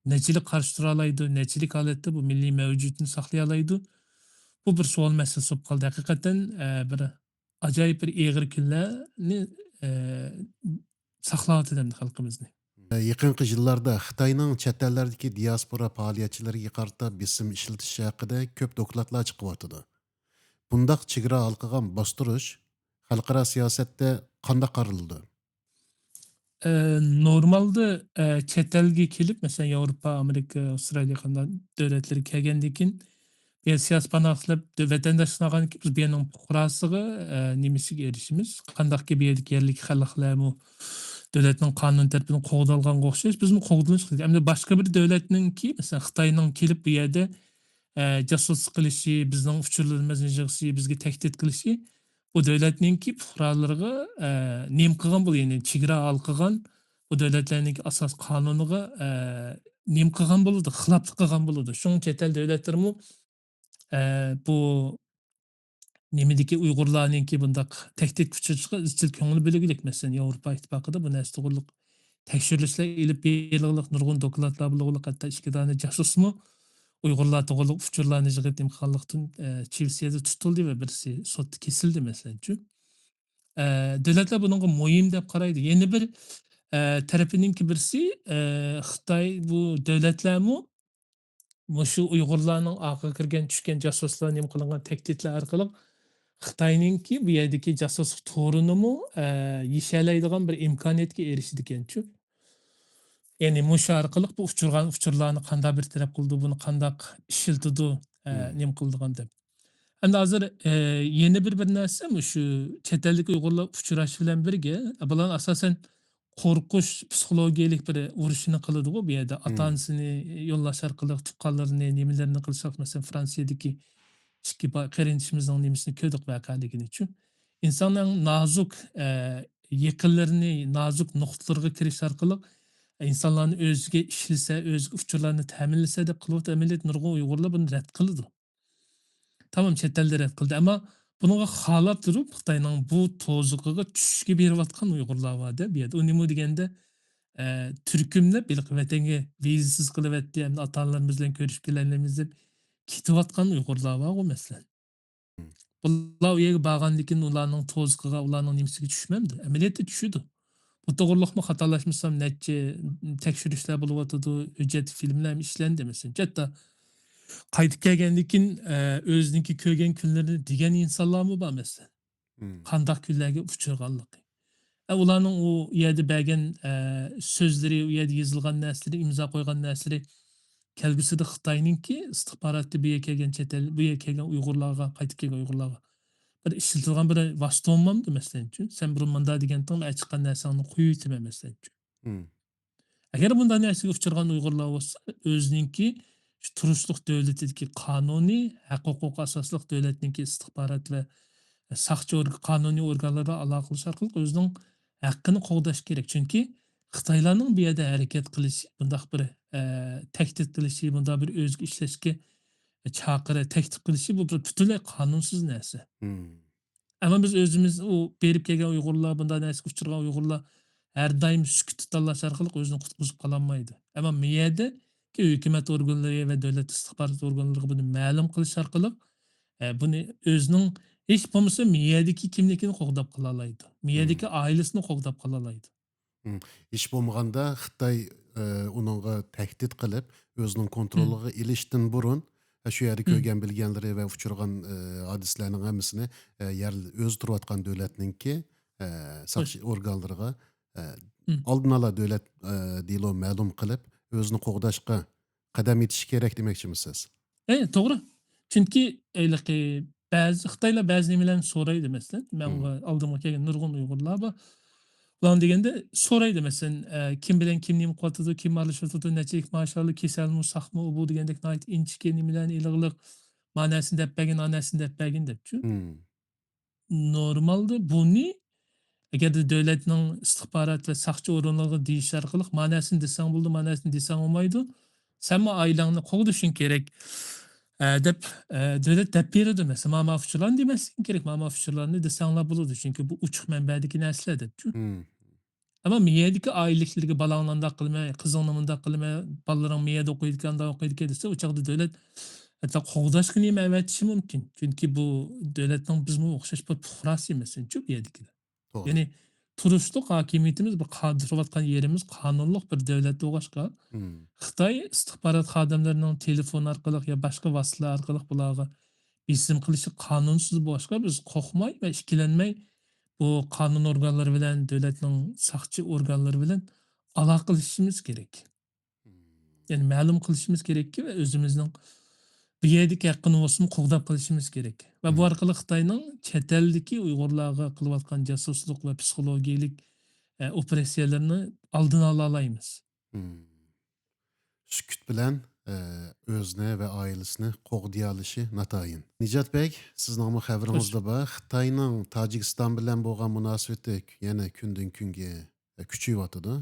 نەچچىلىك قارشى تۇرالايدۇ، نەچچىلىك ھالەتتە بۇ مىللىي مەۋجۇدىيىتىنى ساقلىيالايدۇ؟ بۇ بىر سوئال مەسىلىسى بولۇپ قالدى. ھەقىقەتەن، ئە، بىر ئاجايىپ بىر ئېغىر كۈنلەرنى، ئە، ساقلاۋاتىدۇ ئەمدى خەلقىمىزنى. يېقىنقى يىللاردا خىتاينىڭ چەت ئەللەردىكى دىياسپورا پائالىيەتچىلىرىگە قارىتا بېسىم ئىشلىتىشى ھەققىدە كۆپ دوكلاتلار چىقىۋاتىدۇ. بۇنداق چېگرا ھالقىغان باستۇرۇش خەلقئارا سىياسەتتە قانداق قارىلىدۇ؟ ئە، نورمالدا، ئە، چەت ئەلگە كېلىپ، مەسىلەن، ياۋروپا، ئامېرىكا، ئاۋسترالىيە قانداق دۆلەتلەرگە كەلگەندىن كېيىن، بۇ يەردە سىياسىي پاناھلىق تىلەپ، ۋەتەنداشلىق ئالغاندىن كېيىن، بىز بۇ يەرنىڭ پۇقراسىغا، ئە، نېمىسىگە ئېرىشىمىز؟ قانداقكى بۇ يەردىكى يەرلىك خەلقلەرمۇ دۆلەتنىڭ قانۇنى تەرىپىدىن قوغدالغانغا ئوخشاش، بىزمۇ قوغدىلىش قىلىمىز. ئەمدى باشقا بىر دۆلەتنىڭكى، مەسىلەن، خىتاينىڭ كېلىپ بۇ يەردە، ئە، جاسۇسلۇق قىلىشى، بىزنىڭ ئۇچۇرلىرىمىزنى يىغىشى، بىزگە تەھدىت قىلىشى، بۇ دۆلەتنىڭكى پۇقرالىرىغا، ئە، نېمە قىلغان بولىدۇ، يەنى چېگرا ئارقىغان، بۇ دۆلەتلەرنىڭكى ئاساس قانۇنىغا، ئە، نېمە قىلغان بولىدۇ، خىلاپلىق قىلغان بولىدۇ. شۇڭا چەت ئەل دۆلەتلىرىمۇ، ئە، بۇ نېمىدىكى ئۇيغۇرلارنىڭكى بۇنداق تەھدىتكە ئۇچرىشىغا ئىزچىل كۆڭۈل بۆلگۈلۈك. مەسىلەن، ياۋروپا ئىتتىپاقىدا بۇ نەرسە توغرۇلۇق تەكشۈرۈشلەر ئېلىپ بېرىلغۇلۇق، نۇرغۇن دوكلاتلار بولغۇلۇق، ھەتتا ئىككى دانە جاسۇسمۇ ئۇيغۇرلار توغرۇلۇق ئۇچۇرلارنى يىغىپ نېمە قىلغانلىقتىن، ئە، چىۋىسىيەدە تۇتۇلدى ۋە بىرسى سوتتا كېسىلدى، مەسىلەنچۇ. ئە، دۆلەتلەر بۇنىڭغا مۇھىم دەپ قارايدۇ. يەنە بىر، ئە، تەرىپىنىڭكى بىرسى، ئە، خىتاي بۇ دۆلەتلەرمۇ مۇشۇ ئۇيغۇرلارنىڭ ئارقىغا كىرگەن، چۈشكەن جاسۇسلار نېمە قىلىنغان تەھدىتلەر ئارقىلىق خىتاينىڭكى بۇ يەردىكى جاسۇسلۇق تورىنىمۇ، ئە، يېشەلەيدىغان بىر ئىمكانىيەتكە ئېرىشىدىكەنچۇ. يەنى مۇشۇ ئارقىلىق بۇ ئۇچۇرغان ئۇچۇرلارنى قانداق بىر تەرەپ قىلىدۇ، بۇنى قانداق ئىشلىتىدۇ، ئە، مم. نېمە قىلىدىغان دەپ. ئەمدى ھازىر، ئە، يەنە بىر، بىر نەرسە، مۇشۇ چەت ئەلدىكى ئۇيغۇرلار ئۇچراشىش بىلەن بىرگە، بۇلارنى ئاساسەن قورقۇش پسىخولوگىيەلىك بىر ئۇرۇشىنى قىلىدىغۇ بۇ يەردە. مم. ئاتا-ئانىسىنى يوللاش ئارقىلىق، تۇغقانلىرىنى، نېمىلىرىنى قىلىش ئارقىلىق، مەسىلەن، فرانسىيەدىكى ئىككى با-، قېرىندىشىمىزنىڭ نېمىسىنى كۆردۇق ۋەقەلىكىنىچۇ. ئىنساننىڭ نازۇك، ئە، يېقىنلىرىنى، نازۇك نۇقتىلىرىغا كىرىش ئارقىلىق ئىنسانلارنى ئۆزىگە ئىشلىسە، ئۆزىگە ئۇچۇرلارنى تەمىنلىسە دەپ قىلىۋاتقان ئەمەلىيەت نۇرغۇن ئۇيغۇرلار بۇنى رەت قىلىدۇ. تامام چەت ئەلدە رەت قىلدى. ئەمما بۇنىڭغا خالاپ تۇرۇپ، خىتاينىڭ بۇ توزۇقىغا چۈشۈشكە بېرىۋاتقان ئۇيغۇرلار بار-دە، بۇ يەردە. ئۇ نېمە دېگەندە، ئە، تۈركۈملەپ ھېلىقى ۋەتەنگە ۋىزىسىز قىلىۋەتتى، ئەمدى ئاتا-ئانىلىرىمىز بىلەن كۆرۈشۈپ كېلەلمەيمىز دەپ كېتىۋاتقان ئۇيغۇرلار بارغۇ، مەسىلەن. مم. بۇلار ئۇ يەرگە بارغاندىن كېيىن ئۇلارنىڭ توزۇقىغا، ئۇلارنىڭ نېمىسىگە چۈشمەمدۇ؟ ئەمەلىيەتتە چۈشىدۇ. بۇ توغرۇلۇقمۇ خاتالاشمىسام، نەچچە تەكشۈرۈشلەر بولۇۋاتىدۇ، ھۆججەت فىلىملەرمۇ ئىشلەندى، مەسىلەن. ھەتتا قايتىپ كەلگەندىن كېيىن، ئە، ئۆزىنىڭكى كۆرگەن كۈنلىرىنى دېگەن ئىنسانلارمۇ بار، مەسىلەن. مم. قانداق كۈنلەرگە ئۇچرىغانلىقى. ئە، ئۇلارنىڭ ئۇ يەردە بەرگەن، ئە، سۆزلىرى، ئۇ يەردە يېزىلغان نەرسىلىرى، ئىمزا قويغان نەرسىلىرى كەلگۈسىدە خىتاينىڭكى ئىستىخباراتى بۇ يەرگە كەلگەن چەت ئەل، بۇ يەرگە كەلگەن ئۇيغۇرلارغا، قايتىپ كەلگەن ئۇيغۇرلارغا بىر ئىشلىتىدىغان بىر ۋاسىتە بولمامدۇ، مەسىلەنچۇ؟ سەن بۇرۇن مۇنداق دېگەنتىڭ، مەن چىققان نەرسەڭنى قويۇۋېتىمەن، مەسىلەنچۇ. مم. ئەگەر بۇنداق نەرسىگە ئۇچرىغان ئۇيغۇرلار بولسا، ئۆزىنىڭكى شۇ تۇرۇشلۇق دۆلىتىدىكى قانۇنىي ھەق-ھوقۇققا ئاساسلىق دۆلەتنىڭكى ئىستىخبارات ۋە ساقچى ئورگ-، قانۇنىي ئورگانلىرى بىلەن ئالاقىلىشىش ئارقىلىق ئۆزىنىڭ ھەققىنى قوغداش كېرەك. چۈنكى خىتايلارنىڭ بۇ يەردە ھەرىكەت قىلىشى، بۇنداق بىر، ئە، تەھدىت قىلىشى، بۇنداق بىر ئۆزىگە ئىشلەشكە چاقىرا، تەكلىپ قىلىشى، بۇ بىر پۈتۈنلەي قانۇنسىز نەرسە. مم. ئەمما بىز ئۆزىمىز، ئۇ بېرىپ كەلگەن ئۇيغۇرلار، بۇنداق نەرسىگە ئۇچرىغان ئۇيغۇرلار ھەر دائىم سۈكۈتتە تاللاش ئارقىلىق ئۆزىنى قۇتقۇزۇپ قالالمايدۇ. ئەمما مىيەدىكى ھۆكۈمەت ئورگانلىرى ۋە دۆلەت ئىستىخبارات ئورگانلىرىغا بۇنى مەلۇم قىلىش ئارقىلىق، ئە، بۇنى ئۆزىنىڭ ھېچ بولمىسا مىيەدىكى كىملىكىنى قوغداپ قالالايدۇ. مىيەدىكى مم. ئائىلىسىنى قوغداپ قالالايدۇ. مم. ھېچ بولمىغاندا خىتاي، ئە، ئۇنىڭغا تەھدىت قىلىپ، ئۆزىنىڭ مم. كونترولىغا ئېلىشتىن بۇرۇن، ئە، شۇ يەردە مم. كۆرگەن، بىلگەنلىرى ۋە ئۇچرىغان، ئە، ھادىسىلەرنىڭ ھەممىسىنى، ئە، يەر، ئۆزى تۇرۇۋاتقان دۆلەتنىڭكى، ئە، ساقچى ئورگانلىرىغا، ئە، مم. ئالدىن ئالا دۆلەت، ئە، دېلو مەلۇم قىلىپ، ئۆزىنى قوغداشقا قەدەم ئېتىشى كېرەك دېمەكچىمىسىز؟ ئەي، توغرا. چۈنكى ھېلىقى بەزى خىتايلار بەزى نېمىلەرنى سورايدۇ، مەسىلەن. مەن مم. ئالدىمغا كەلگەن نۇرغۇن ئۇيغۇرلار بار. ئۇلار دېگەندە سورايدۇ، مەسىلەن، ئە، كىم بىلەن كىم نېمە قىلىۋاتىدۇ، كىم ئارىلىشىۋاتىدۇ، نەچچىلىك مائاش ئالىدۇ، كېسەلمۇ، ساقمۇ، ئۇ بۇ دېگەندەك ناھايىتى ئىنچىكە نېمىلەرنى ئېلىغلىق، مانەسىنى دەپ بەرگىن، ئانەسىنى دەپ بەرگىن دەپچۇ. مم. نورمالدا بۇنى ئەگەردە دۆلەتنىڭ ئىستىخبارات ۋە ساقچى ئورۇنلىرىغا دېيىش ئارقىلىق، مانەسىنى دېسەڭ بولىدۇ، مانەسىنى دېسەڭ بولمايدۇ. سەنمۇ ئائىلەڭنى قوغدىشىڭ كېرەك، ئە، دەپ، ئە، دۆلەت دەپ بېرىدۇ. مەسىلەن، مانا مانا ئۇچۇرلارنى دېمەسلىكىڭ كېرەك، مانا مانا ئۇچۇرلارنى دېسەڭلار بولىدۇ، چۈنكى بۇ ئوچۇق مەنبەدىكى نەرسىلەر دەپچۇ. مم. ئەمما مىيەدىكى ئائىلىلىكلىرىگە بالاڭنى ئانداق قىلىمەن، قىزىڭنى مۇنداق قىلىمەن، بالىلىرىڭ مىيەدە ئوقۇيدىكەن، ئانداق ئوقۇيدىكەن دېسە، ئۇ چاغدا دۆلەت ھەتتا قوغداشقا نېمە ئەۋەتىشى مۇمكىن. چۈنكى بۇ دۆلەتنىڭ بىزمۇ ئوخشاش بىر پۇقراسى، مەسىلەن، شۇ بۇ يەردىكىلەر. توغرا. يەنى تۇرۇشلۇق ھاكىمىيىتىمىز، بىر قا-، تۇرۇۋاتقان يېرىمىز قانۇنلۇق بىر دۆلەت بولغاچقا، مم. خىتاي ئىستىخبارات خادىملىرىنىڭ تېلېفون ئارقىلىق يا باشقا ۋاسىتىلەر ئارقىلىق بۇلارغا بېسىم قىلىشى قانۇنسىز بولغاچقا، بىز قورقماي ۋە ئىككىلەنمەي بۇ قانۇن ئورگانلىرى بىلەن، دۆلەتنىڭ ساقچى ئورگانلىرى بىلەن ئالاقىلىشىشىمىز كېرەك. يەنى مەلۇم قىلىشىمىز كېرەككى، ۋە ئۆزىمىزنىڭ بۇ يەردىكى ھەققىنى بولسىمۇ قوغداپ قېلىشىمىز كېرەك. ۋە بۇ ئارقىلىق خىتاينىڭ چەت ئەلدىكى ئۇيغۇرلارغا قىلىۋاتقان جاسۇسلۇق ۋە پسىخولوگىيەلىك، ئە، ئوپېراتسىيەلىرىنى ئالدىنى ئالالايمىز. سۈكۈت بىلەن، ئە، ئۆزىنى ۋە ئائىلىسىنى قوغدىيالىشى ناتايىن. نىجات بەگ، سىزنىڭمۇ خەۋىرىڭىزدە بار. خىتاينىڭ تاجىكىستان بىلەن بولغان مۇناسىۋىتى يەنە كۈندىن كۈنگە، ئە، كۈچىيىۋاتىدۇ.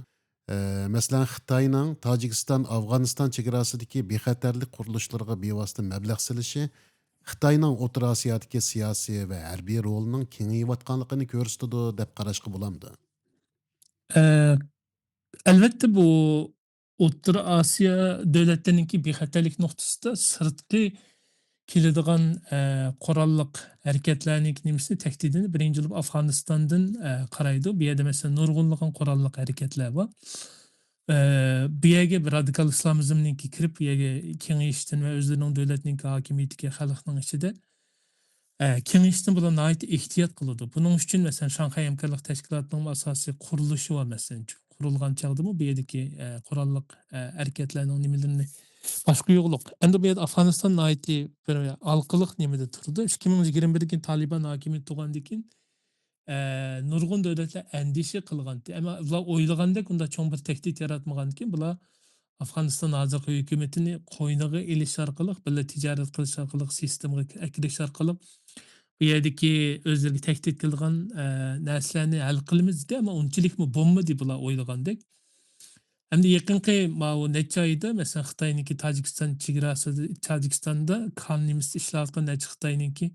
ئە، مەسىلەن، خىتاينىڭ تاجىكىستان، ئافغانىستان چېگراسىدىكى بىخەتەرلىك قۇرۇلۇشلىرىغا بىۋاسىتە مەبلەغ سېلىشى خىتاينىڭ ئوتتۇرا ئاسىيادىكى سىياسىي ۋە ھەربىي رولىنىڭ كېڭىيىۋاتقانلىقىنى كۆرسىتىدۇ، دەپ قاراشقا بولامدۇ؟ ئە، ئەلۋەتتە، بۇ ئوتتۇرا ئاسىيا دۆلەتلىرىنىڭكى بىخەتەرلىك نۇقتىسىدا سىرتقى كېلىدىغان، ئە، قوراللىق ھەرىكەتلەرنىڭكى نېمىسىنى، تەھدىتىنى بىرىنچى بولۇپ ئافغانىستاندىن، ئە، قارايدۇ. بۇ يەردە، مەسىلەن، نۇرغۇنلىغان قوراللىق ھەرىكەتلەر بار. ئە، بۇ يەرگە بىر رادىكال ئىسلامىزمنىڭكى كىرىپ، بۇ يەرگە كېڭىيىشتىن ۋە ئۆزلىرىنىڭ دۆلەتنىڭكى ھاكىمىيىتىگە خەلقنىڭ ئىچىدە ئە، كېڭىشتىن بۇلار ناھايىتى ئېھتىيات قىلىدۇ. بۇنىڭ ئۈچۈن، مەسىلەن، شاڭخەي ھەمكارلىق تەشكىلاتىنىڭ ئاساسىي قۇرۇلۇشى بار، مەسىلەن، قۇرۇلغان چاغدىمۇ بۇ يەردىكى، ئە، قوراللىق، ئە، ھەرىكەتلەرنىڭ نېمىلىرىنى باشقا يوقلۇق. ئەمدى بۇ يەردە ئافغانىستان ناھايىتى بىر ھالقىلىق نېمىدە تۇرىدۇ. ئىككى مىڭ يىگىرمە بىردىن كېيىن تالىبان ھاكىمىيەت تۇرغاندىن كېيىن، ئە، نۇرغۇن دۆلەتلەر ئەندىشە قىلغانتى. ئەمما بۇلار ئويلىغاندەك ئۇنداق چوڭ بىر تەھدىت ياراتمىغاندىكىن، بۇلار ئافغانىستان ھازىرقى ھۆكۈمىتىنى قوينىغا ئېلىش ئارقىلىق، بىللە تىجارەت قىلىش ئارقىلىق، سىستېمىغا ئەكىرىش ئارقىلىق بۇ يەردىكى ئۆزلىرىگە تەھدىت كېلىدىغان، ئە، نەرسىلەرنى ھەل قىلىمىز دېدى، ئەمما ئۇنچىلىكمۇ بولمىدى بۇلار ئويلىغاندەك. ئەمدى يېقىنقى ماۋۇ نەچچە ئايدا، مەسىلەن، خىتاينىڭكى تاجىكىستان چېگراسىدا، تاجىكىستاندا كان نېمىسىدە ئىشلەۋاتقان نەچچە خىتاينىڭكى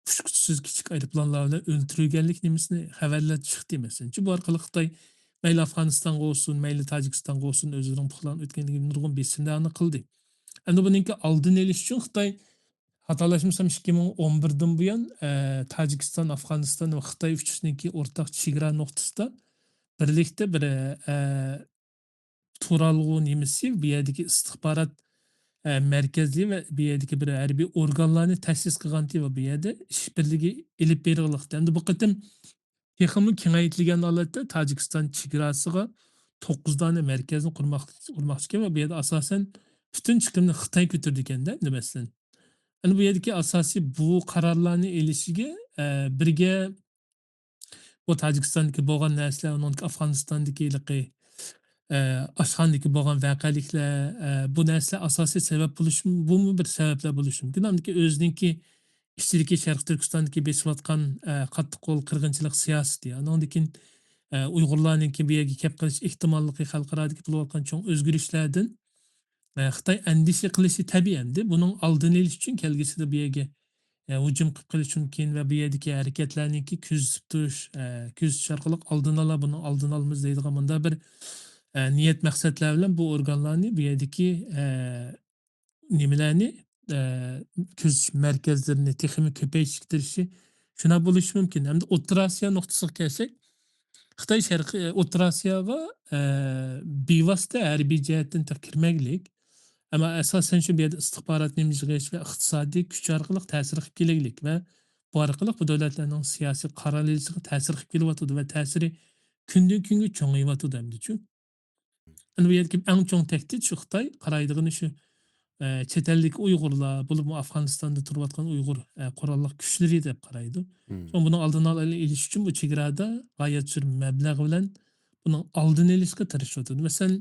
ئۇچقۇچىسىز كىچىك ئايروپىلانلار بىلەن ئۆلتۈرۈلگەنلىك نېمىسىنى خەۋەرلەر چىقتى، مەسىلەن. چۈنكى بۇ ئارقىلىق خىتاي مەيلى ئافغانىستانغا بولسۇن، مەيلى تاجىكىستانغا بولسۇن، ئۆزلىرىنىڭ پۇقرالىرىنى ئۆتكەنلىكى نۇرغۇن بېسىملارنى قىلدى. ئەمدى بۇنىڭكى ئالدىنى ئېلىش ئۈچۈن خىتاي، خاتالاشمىسام، ئىككى مىڭ ئون بىردىن بۇيان، ئە، تاجىكىستان، ئافغانىستان ۋە خىتاي ئۈچىسىنىڭكى ئورتاق چېگرا نۇقتىسىدا بىرلىكتە بىر، ئە، تۇرالغۇ نېمىسى، بۇ يەردىكى ئىستىخبارات، ئە، مەركەزى ۋە بۇ يەردىكى بىر ھەربىي ئورگانلارنى تەسىس قىلغانتى ۋە بۇ يەردە ئىشبىرلىكى ئېلىپ بېرىلىقتى. ئەمدى بۇ قېتىم تېخىمۇ كېڭەيتىلگەن ھالەتتە تاجىكىستان چېگراسىغا توققۇز دانە مەركەزنى قۇرماق-، قۇرماقچىكەن ۋە بۇ يەردە ئاساسەن پۈتۈن چىقىمنى خىتاي كۆتۈرىدىكەن-دە، ئەمدى مەسىلەن. ئەمدى بۇ يەردىكى ئاساسىي بۇ قارارلارنى ئېلىشىگە، ئە، بىرگە بۇ تاجىكىستاندىكى بولغان نەرسىلەر، ئۇنىڭدىكى ئافغانىستاندىكى ھېلىقى، ئە، ئاشخانىدىكى بولغان ۋەقەلىكلەر، ئە، بۇ نەرسىلەر ئاساسىي سەۋەب بولۇشى، بۇمۇ بىر سەۋەبلەر بولۇشى مۇمكىن. ئاندىكى ئۆزىنىڭكى ئىچىدىكى شەرقىي تۈركىستاندىكى بېسىۋاتقان، ئە، قاتتىق قول قىرغىنچىلىق سىياسىتى، ئانىڭدىن كېيىن، ئە، ئۇيغۇرلارنىڭكى بۇ يەرگە كەپ قېلىش ئېھتىماللىقى، خەلقئارادىكى بولۇۋاتقان چوڭ ئۆزگىرىشلەردىن، ئە، خىتاي ئەندىشە قىلىشى تەبىئىي ئەمدى. بۇنىڭ ئالدىنى ئېلىش ئۈچۈن كەلگۈسىدە بۇ يەرگە، ئە، ھۇجۇم قىلىپ قېلىشى مۇمكىن ۋە بۇ يەردىكى ھەرىكەتلەرنىڭكى كۆزىتىپ تۇرۇش، ئە، كۆزىتىش ئارقىلىق ئالدىنى ئالا، بۇنىڭ ئالدىنى ئالىمىز دەيدىغان مۇنداق بىر، ئە، نىيەت مەقسەتلەر بىلەن بۇ ئورگانلارنى بۇ يەردىكى، ئە، نېمىلەرنى، ئە، كۆزىتىش مەركەزلىرىنى تېخىمۇ كۆپەيتىشكە تىرىشىشى شۇنداق بولۇشى مۇمكىن. ھەمدە ئوتتۇرا ئاسىيا نۇقتىسىغا كەلسەك، خىتاي شەرقىي، ئوتتۇرا ئاسىياغا، ئە، بىۋاسىتە ھەربىي جەھەتتىن تېخى كىرمەكلىك، ئەمما ئاساسەن شۇ بۇ يەردە ئىستىخبارات نېمە يىغىش ۋە ئىقتىسادىي كۈچ ئارقىلىق تەسىر قىلىپ كېلەكلىك ۋە بۇ ئارقىلىق بۇ دۆلەتلەرنىڭ سىياسىي قارار ئېلىشىغا تەسىر قىلىپ كېلىۋاتىدۇ ۋە تەسىرى كۈندىن كۈنگە چوڭىيىۋاتىدۇ ئەمدىچۇ. ئەمدى بۇ يەردىكى ئەڭ چوڭ تەھدىت شۇ خىتاي قارايدىغىنى شۇ، ئە، چەت ئەلدىكى ئۇيغۇرلار، بولۇپمۇ ئافغانىستاندا تۇرۇۋاتقان ئۇيغۇر، ئە، قوراللىق كۈچلىرى دەپ قارايدۇ. شۇڭا بۇنىڭ ئالدىنى ئال-، ئېلىش ئۈچۈن بۇ چېگرادا غايەت زور مەبلەغ بىلەن بۇنىڭ ئالدىنى ئېلىشقا تىرىشىۋاتىدۇ. مەسىلەن،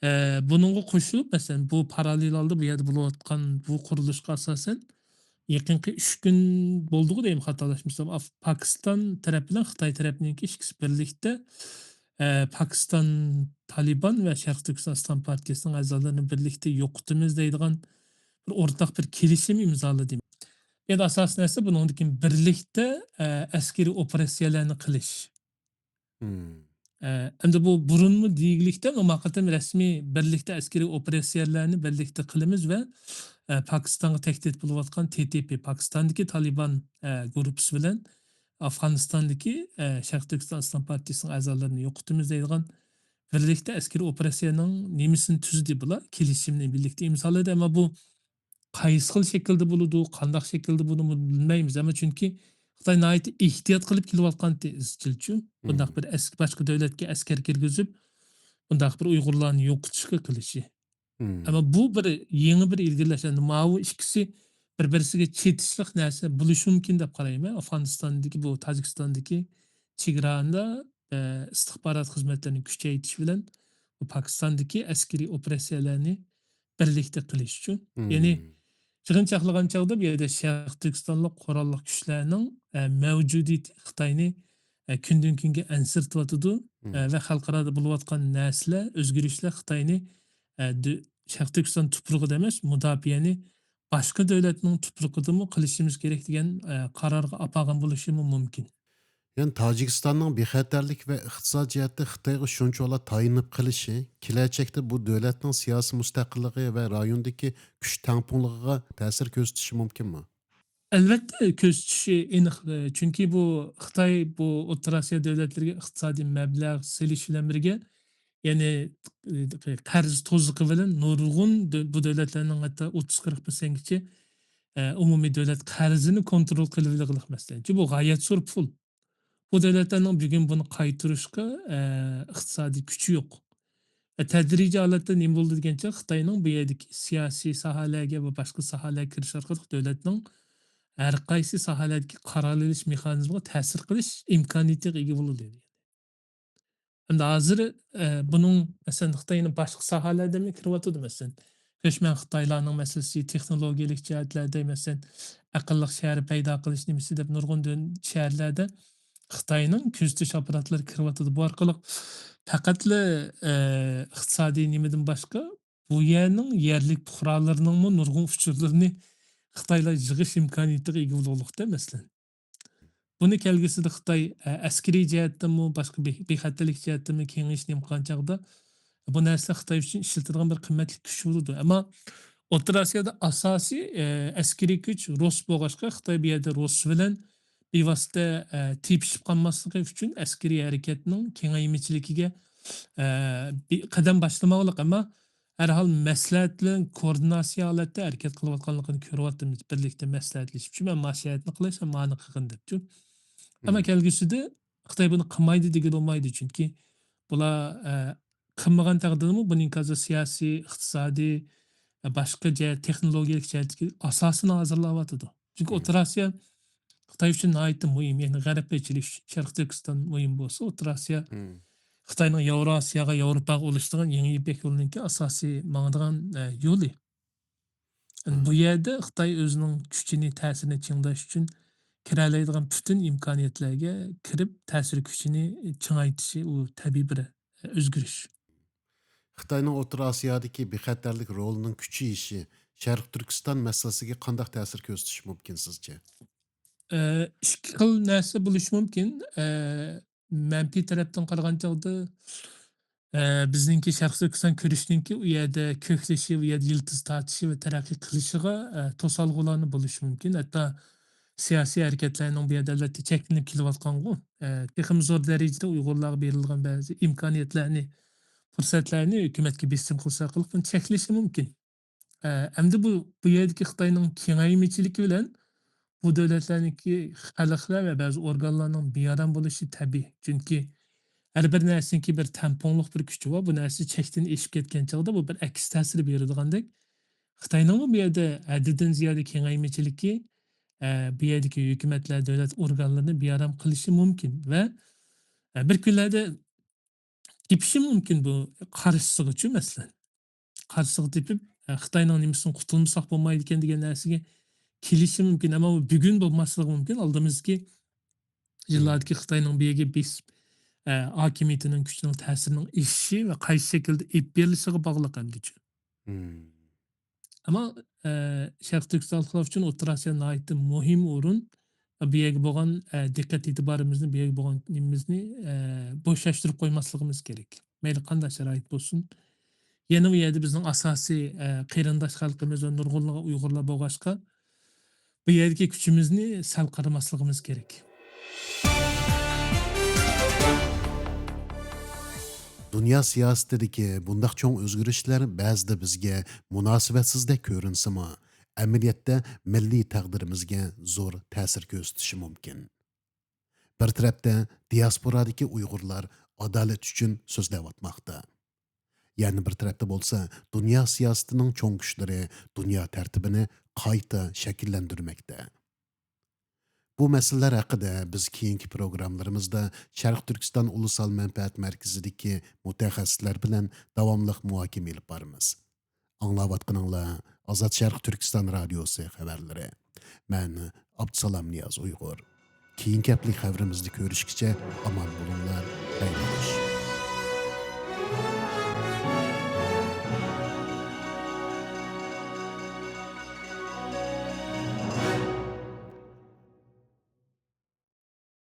ئە، بۇنىڭغا قوشۇلۇپ، مەسىلەن، بۇ پاراللېل ھالدا بۇ يەردە بولۇۋاتقان بۇ قۇرۇلۇشقا ئاساسەن يېقىنقى ئۈچ كۈن بولدىغۇ دەيمەن، خاتالاشمىسام، ئاف-، پاكىستان تەرەپ بىلەن خىتاي تەرەپنىڭكى ئىككىسى بىرلىكتە، ئە، پاكىستان تالىبان ۋە شەرقىي تۈركىستان ئىسلام پارتىيىسىنىڭ ئەزالىرىنى بىرلىكتە يوقىتىمىز دەيدىغان بىر ئورتاق بىر كېلىشىم ئىمزالىدى. ئەمدى ئاساسىي نەرسە بۇنىڭدىن كېيىن بىرلىكتە، ئە، ئەسكىرىي ئوپېراتسىيەلەرنى قىلىش. ئە، ئەمدى بۇ بۇرۇنمۇ دېگۈلۈكتە، ئەمما ما قېتىم رەسمىي بىرلىكتە ئەسكىرىي ئوپېراتسىيەلەرنى بىرلىكتە قىلىمىز ۋە، ئە، پاكىستانغا تەھدىت بولۇۋاتقان تې تې پې، پاكىستاندىكى تالىبان، ئە، گۇرۇپپىسى بىلەن ئافغانىستاندىكى، ئە، شەرقىي تۈركىستان ئىسلام پارتىيىسىنىڭ ئەزالىرىنى يوقىتىمىز دەيدىغان بىرلىكتە ئەسكىرىي ئوپېراتسىيەنىڭ نېمىسىنى تۈزدى بۇلار، كېلىشىمنى بىرلىكتە ئىمزالىدى. ئەمما بۇ قايسى خىل شەكىلدە بولىدۇ، قانداق شەكىلدە بولىدۇ، بۇنى بىلمەيمىز. ئەمما چۈنكى خىتاي ناھايىتى ئېھتىيات قىلىپ كېلىۋاتقانتى ئىزچىلچۇ. بۇنداق بىر ئەسكى، باشقا دۆلەتكە ئەسكەر كىرگۈزۈپ، بۇنداق بىر ئۇيغۇرلارنى يوقىتىشقا قىلىشى. ئەمما بۇ بىر يېڭى بىر ئىلگىرىلەش. ئەمدى ماۋۇ ئىككىسى بىر-بىرسىگە چېتىشلىق نەرسە بولۇشى مۇمكىن دەپ قارايمەن. ئافغانىستاندىكى، بۇ تاجىكىستاندىكى چېگرادا، ئە، ئىستىخبارات خىزمەتلىرىنى كۈچەيتىش بىلەن بۇ پاكىستاندىكى ئەسكىرىي ئوپېراتسىيەلەرنى بىرلىكتە قىلىش ئۈچۈن. يەنى يىغىن چاقلىغان چاغدا بۇ يەردە شەرقىي تۈركىستانلىق قوراللىق كۈچلەرنىڭ، ئە، مەۋجۇدىيىتى خىتاينى، ئە، كۈندىن كۈنگە ئەنسىرىتىۋاتىدۇ، ئە، ۋە خەلقئارادا بولۇۋاتقان نەرسىلەر، ئۆزگىرىشلەر خىتاينى، ئە، دۆ-، شەرقىي تۈركىستان تۇپرىقىدا ئەمەس، مۇداپىئەنى باشقا دۆلەتنىڭ تۇپرىقىدىمۇ قىلىشىمىز كېرەك دېگەن، ئە، قارارغا ئاپارغان بولۇشىمۇ مۇمكىن. يەنى تاجىكىستاننىڭ بىخەتەرلىك ۋە ئىقتىساد جەھەتتە خىتايغا شۇنچىۋالا تايىنىپ قېلىشى كېلەچەكتە بۇ دۆلەتنىڭ سىياسىي مۇستەقىللىقى ۋە رايوندىكى كۈچ تەڭپۇڭلۇقىغا تەسىر كۆرسىتىشى مۇمكىنمۇ؟ ئەلۋەتتە، كۆرسىتىشى ئېنىق. چۈنكى بۇ خىتاي بۇ ئوتتۇرا ئاسىيا دۆلەتلىرىگە ئىقتىسادىي مەبلەغ سېلىش بىلەن بىرگە، يەنى، قەرز توزۇقى بىلەن نۇرغۇن دۆ-، بۇ دۆلەتلەرنىڭ ھەتتا ئوتتۇز قىرىق پىرسەنتكىچە، ئە، ئومۇمىي دۆلەت قەرزىنى كونترول قىلىۋېلىغلىق مەسىلەن. چۈنكى بۇ غايەت زور پۇل. بۇ دۆلەتلەرنىڭ بۈگۈن بۇنى قايتۇرۇشقا، ئە، ئىقتىسادىي كۈچى يوق. ئە، تەدرىجىي ھالەتتە نېمە بولدى دېگەن چاغ، خىتاينىڭ بۇ يەردىكى سىياسىي ساھەلەرگە ۋە باشقا ساھەلەرگە كىرىش ئارقىلىق دۆلەتنىڭ ھەر قايسى ساھەلەردىكى قارار ئېلىش مېخانىزمىغا تەسىر قىلىش ئىمكانىيىتىگە ئىگە بولىدۇ. ئەمدى ھازىر، ئە، بۇنىڭ، مەسىلەن، خىتاينىڭ باشقا ساھەلەردىمۇ كىرىۋاتىدۇ، مەسىلەن، كۆچمەن خىتايلارنىڭ مەسىلىسى، تېخنولوگىيەلىك جەھەتلەردە، مەسىلەن، ئەقىللىق شەھەر پەيدا قىلىش نېمىسى دەپ نۇرغۇن دۆ-، شەھەرلەردە خىتاينىڭ كۆزىتىش ئاپپاراتلىرى كىرىۋاتىدۇ. بۇ ئارقىلىق پەقەتلا، ئە، ئىقتىسادىي نېمىدىن باشقا، بۇ يەرنىڭ يەرلىك پۇقرالىرىنىڭمۇ نۇرغۇن ئۇچۇرلىرىنى خىتايلار يىغىش ئىمكانىيىتىگە ئىگە بولغۇلۇقتا، مەسىلەن. بۇنى كەلگۈسىدە خىتاي، ئە، ئەسكىرىي جەھەتتىنمۇ، باشقا بىخ-، بىخەتەرلىك جەھەتتىنمۇ كېڭىيىشنى نېمە قىلغان چاغدا، بۇ نەرسىلەر خىتاي ئۈچۈن ئىشلىتىدىغان بىر قىممەتلىك كۈچ بولىدۇ. ئەمما ئوتتۇرا ئاسىيادا ئاساسىي، ئە، ئەسكىرىي كۈچ رۇس بولغاچقا، خىتاي بۇ يەردە رۇس بىلەن بىۋاسىتە، ئە، تېپىشىپ قالماسلىقى ئۈچۈن ئەسكىرىي ھەرىكەتنىڭ كېڭەيمىچىلىكىگە، ئە، بى-، قەدەم باشلىماقلىق. ئەمما ھەر ھال مەسلىھەت بىلەن كوئوردىناتسىيە ھالەتتە ھەرىكەت قىلىۋاتقانلىقىنى كۆرۈۋاتىمىز. بىرلىكتە مەسلىھەتلىشىپ، شۇ مەن مانا شۇ ھەرىكەتنى قىلاي، سەن مانى قىلغىن دەپچۇ. ئەمما كەلگۈسىدە خىتاي بۇنى قىلمايدۇ دېگىلى بولمايدۇ. چۈنكى بۇلار، ئە، قىلمىغان تەقدىردىمۇ بۇنىڭ ھازىر سىياسىي، ئىقتىسادىي، ئە، باشقا جەھەت، تېخنولوگىيەلىك جەھەتتىكى ئاساسىنى ھازىرلاۋاتىدۇ. چۈنكى ئوتتۇرا ئاسىيا خىتاي ئۈچۈن ناھايىتى مۇھىم. يەنى غەربكە ئېچىلىش، شەرقىي تۈركىستان مۇھىم بولسا، ئوتتۇرا ئاسىيا خىتاينىڭ ياۋراسىياغا، ياۋروپاغا ئۇلىشىدىغان يېڭى يىپەك يولىنىڭكى ئاساسىي ماڭىدىغان، ئە، يولى. يەنى بۇ يەردە خىتاي ئۆزىنىڭ كۈچىنى، تەسىرىنى چىڭداش ئۈچۈن كىرەلەيدىغان پۈتۈن ئىمكانىيەتلەرگە كىرىپ، تەسىر كۈچىنى چىڭايتىشى، ئۇ تەبىئىي بىر ئۆزگىرىش. خىتاينىڭ ئوتتۇرا ئاسىيادىكى بىخەتەرلىك رولىنىڭ كۈچىيىشى شەرقىي تۈركىستان مەسىلىسىگە قانداق تەسىر كۆرسىتىشى مۇمكىن سىزچە؟ ئە، ئىككى خىل نەرسە بولۇشى مۇمكىن. ئە، مەنپىي تەرەپتىن قارىغان چاغدا، ئە، بىزنىڭكى شەرقىي تۈركىستان كۈرىشىنىڭكى ئۇ يەردە كۆكلىشى، ئۇ يەردە يىلتىز تارتىشى ۋە تەرەققىي قىلىشىغا، ئە، توسالغۇلارنى بولۇشى مۇمكىن. ھەتتا سىياسىي ھەرىكەتلەرنىڭ بۇ يەردە ئەلۋەتتە چەكلىنىپ كېلىۋاتقانغۇ. ئە، تېخىمۇ زور دەرىجىدە ئۇيغۇرلارغا بېرىلىدىغان بەزى ئىمكانىيەتلەرنى، پۇرسەتلەرنى ھۆكۈمەتكە بېسىم قىلىش ئارقىلىق بۇنى چەكلىشى مۇمكىن. ئە، ئەمدى بۇ، بۇ يەردىكى خىتاينىڭ كېڭەيمىچىلىكى بىلەن بۇ دۆلەتلەرنىڭكى خەلقلەر ۋە بەزى ئورگانلارنىڭ بىئارام بولۇشى تەبىئىي. چۈنكى ھەر بىر نەرسىنىڭكى بىر تەڭپۇڭلۇق بىر كۈچى بار. بۇ نەرسە چەكتىن ئېشىپ كەتكەن چاغدا بۇ بىر ئەكس تەسىر بېرىدىغاندەك. خىتاينىڭمۇ بۇ يەردە ھەددىدىن زىيادە كېڭەيمىچىلىكى، ئە، بۇ يەردىكى ھۆكۈمەتلەر، دۆلەت ئورگانلىرىنى بىئارام قىلىشى مۇمكىن ۋە، ئە، بىر كۈنلەردە تېپىشى مۇمكىن بۇ قارشىسىغىچۇ، مەسىلەن. قارشىسىغا تېپىپ، ئە، خىتاينىڭ نېمىسىدىن قۇتۇلمىساق بولمايدىكەن دېگەن نەرسىگە كېلىشى مۇمكىن. ئەمما بۇ بۈگۈن بولماسلىقى مۇمكىن. ئالدىمىزدىكى يىللاردىكى خىتاينىڭ بۇ يەرگە بېسىپ، ئە، ھاكىمىيىتىنىڭ كۈچىنىڭ تەسىرىنىڭ ئېشىشى ۋە قايسى شەكىلدە ئېلىپ بېرىلىشىغا باغلىق ئەمدىچۇ. ئەمما، ئە، شەرقىي تۈركىستانلىقلار ئۈچۈن ئوتتۇرا ئاسىيا ناھايىتى مۇھىم ئورۇن. بۇ يەرگە بولغان، ئە، دىققەت ئېتىبارىمىزنى، بۇ يەرگە بولغان نېمىمىزنى، ئە، بوشاشتۇرۇپ قويماسلىقىمىز كېرەك. مەيلى قانداق شارائىت بولسۇن. يەنە بۇ يەردە بىزنىڭ ئاساسىي، ئە، قېرىنداش خەلقىمىز ۋە نۇرغۇنلىغان ئۇيغۇرلار بولغاچقا، بۇ يەردىكى كۈچىمىزنى سەل قارىماسلىقىمىز كېرەك. دۇنيا سىياسىتىدىكى بۇنداق چوڭ ئۆزگىرىشلەر بەزىدە بىزگە مۇناسىۋەتسىزدەك كۆرۈنسىمۇ، ئەمەلىيەتتە مىللىي تەقدىرىمىزگە زور تەسىر كۆرسىتىشى مۇمكىن. بىر تەرەپتە دىياسپورادىكى ئۇيغۇرلار ئادالەت ئۈچۈن سۆزلەۋاتماقتا. يەنە بىر تەرەپتە بولسا دۇنيا سىياسىتىنىڭ چوڭ كۈچلىرى دۇنيا تەرتىپىنى قايتا شەكىللەندۈرمەكتە. بۇ مەسىلىلەر ھەققىدە بىز كېيىنكى پروگراممىلىرىمىزدا شەرقىي تۈركىستان ئۇلۇسال مەنپەئەت مەركىزىدىكى مۇتەخەسسىسلەر بىلەن داۋاملىق مۇھاكىمە ئېلىپ بارىمىز. ئاڭلاۋاتقىنىڭلار ئازاد شەرقىي تۈركىستان رادىيوسى خەۋەرلىرى. مەن ئابدۇسالام نىياز ئۇيغۇر. كېيىنكى ھەپتىلىك خەۋىرىمىزدە كۆرۈشكىچە ئامان بولۇڭلار. خەير خوش.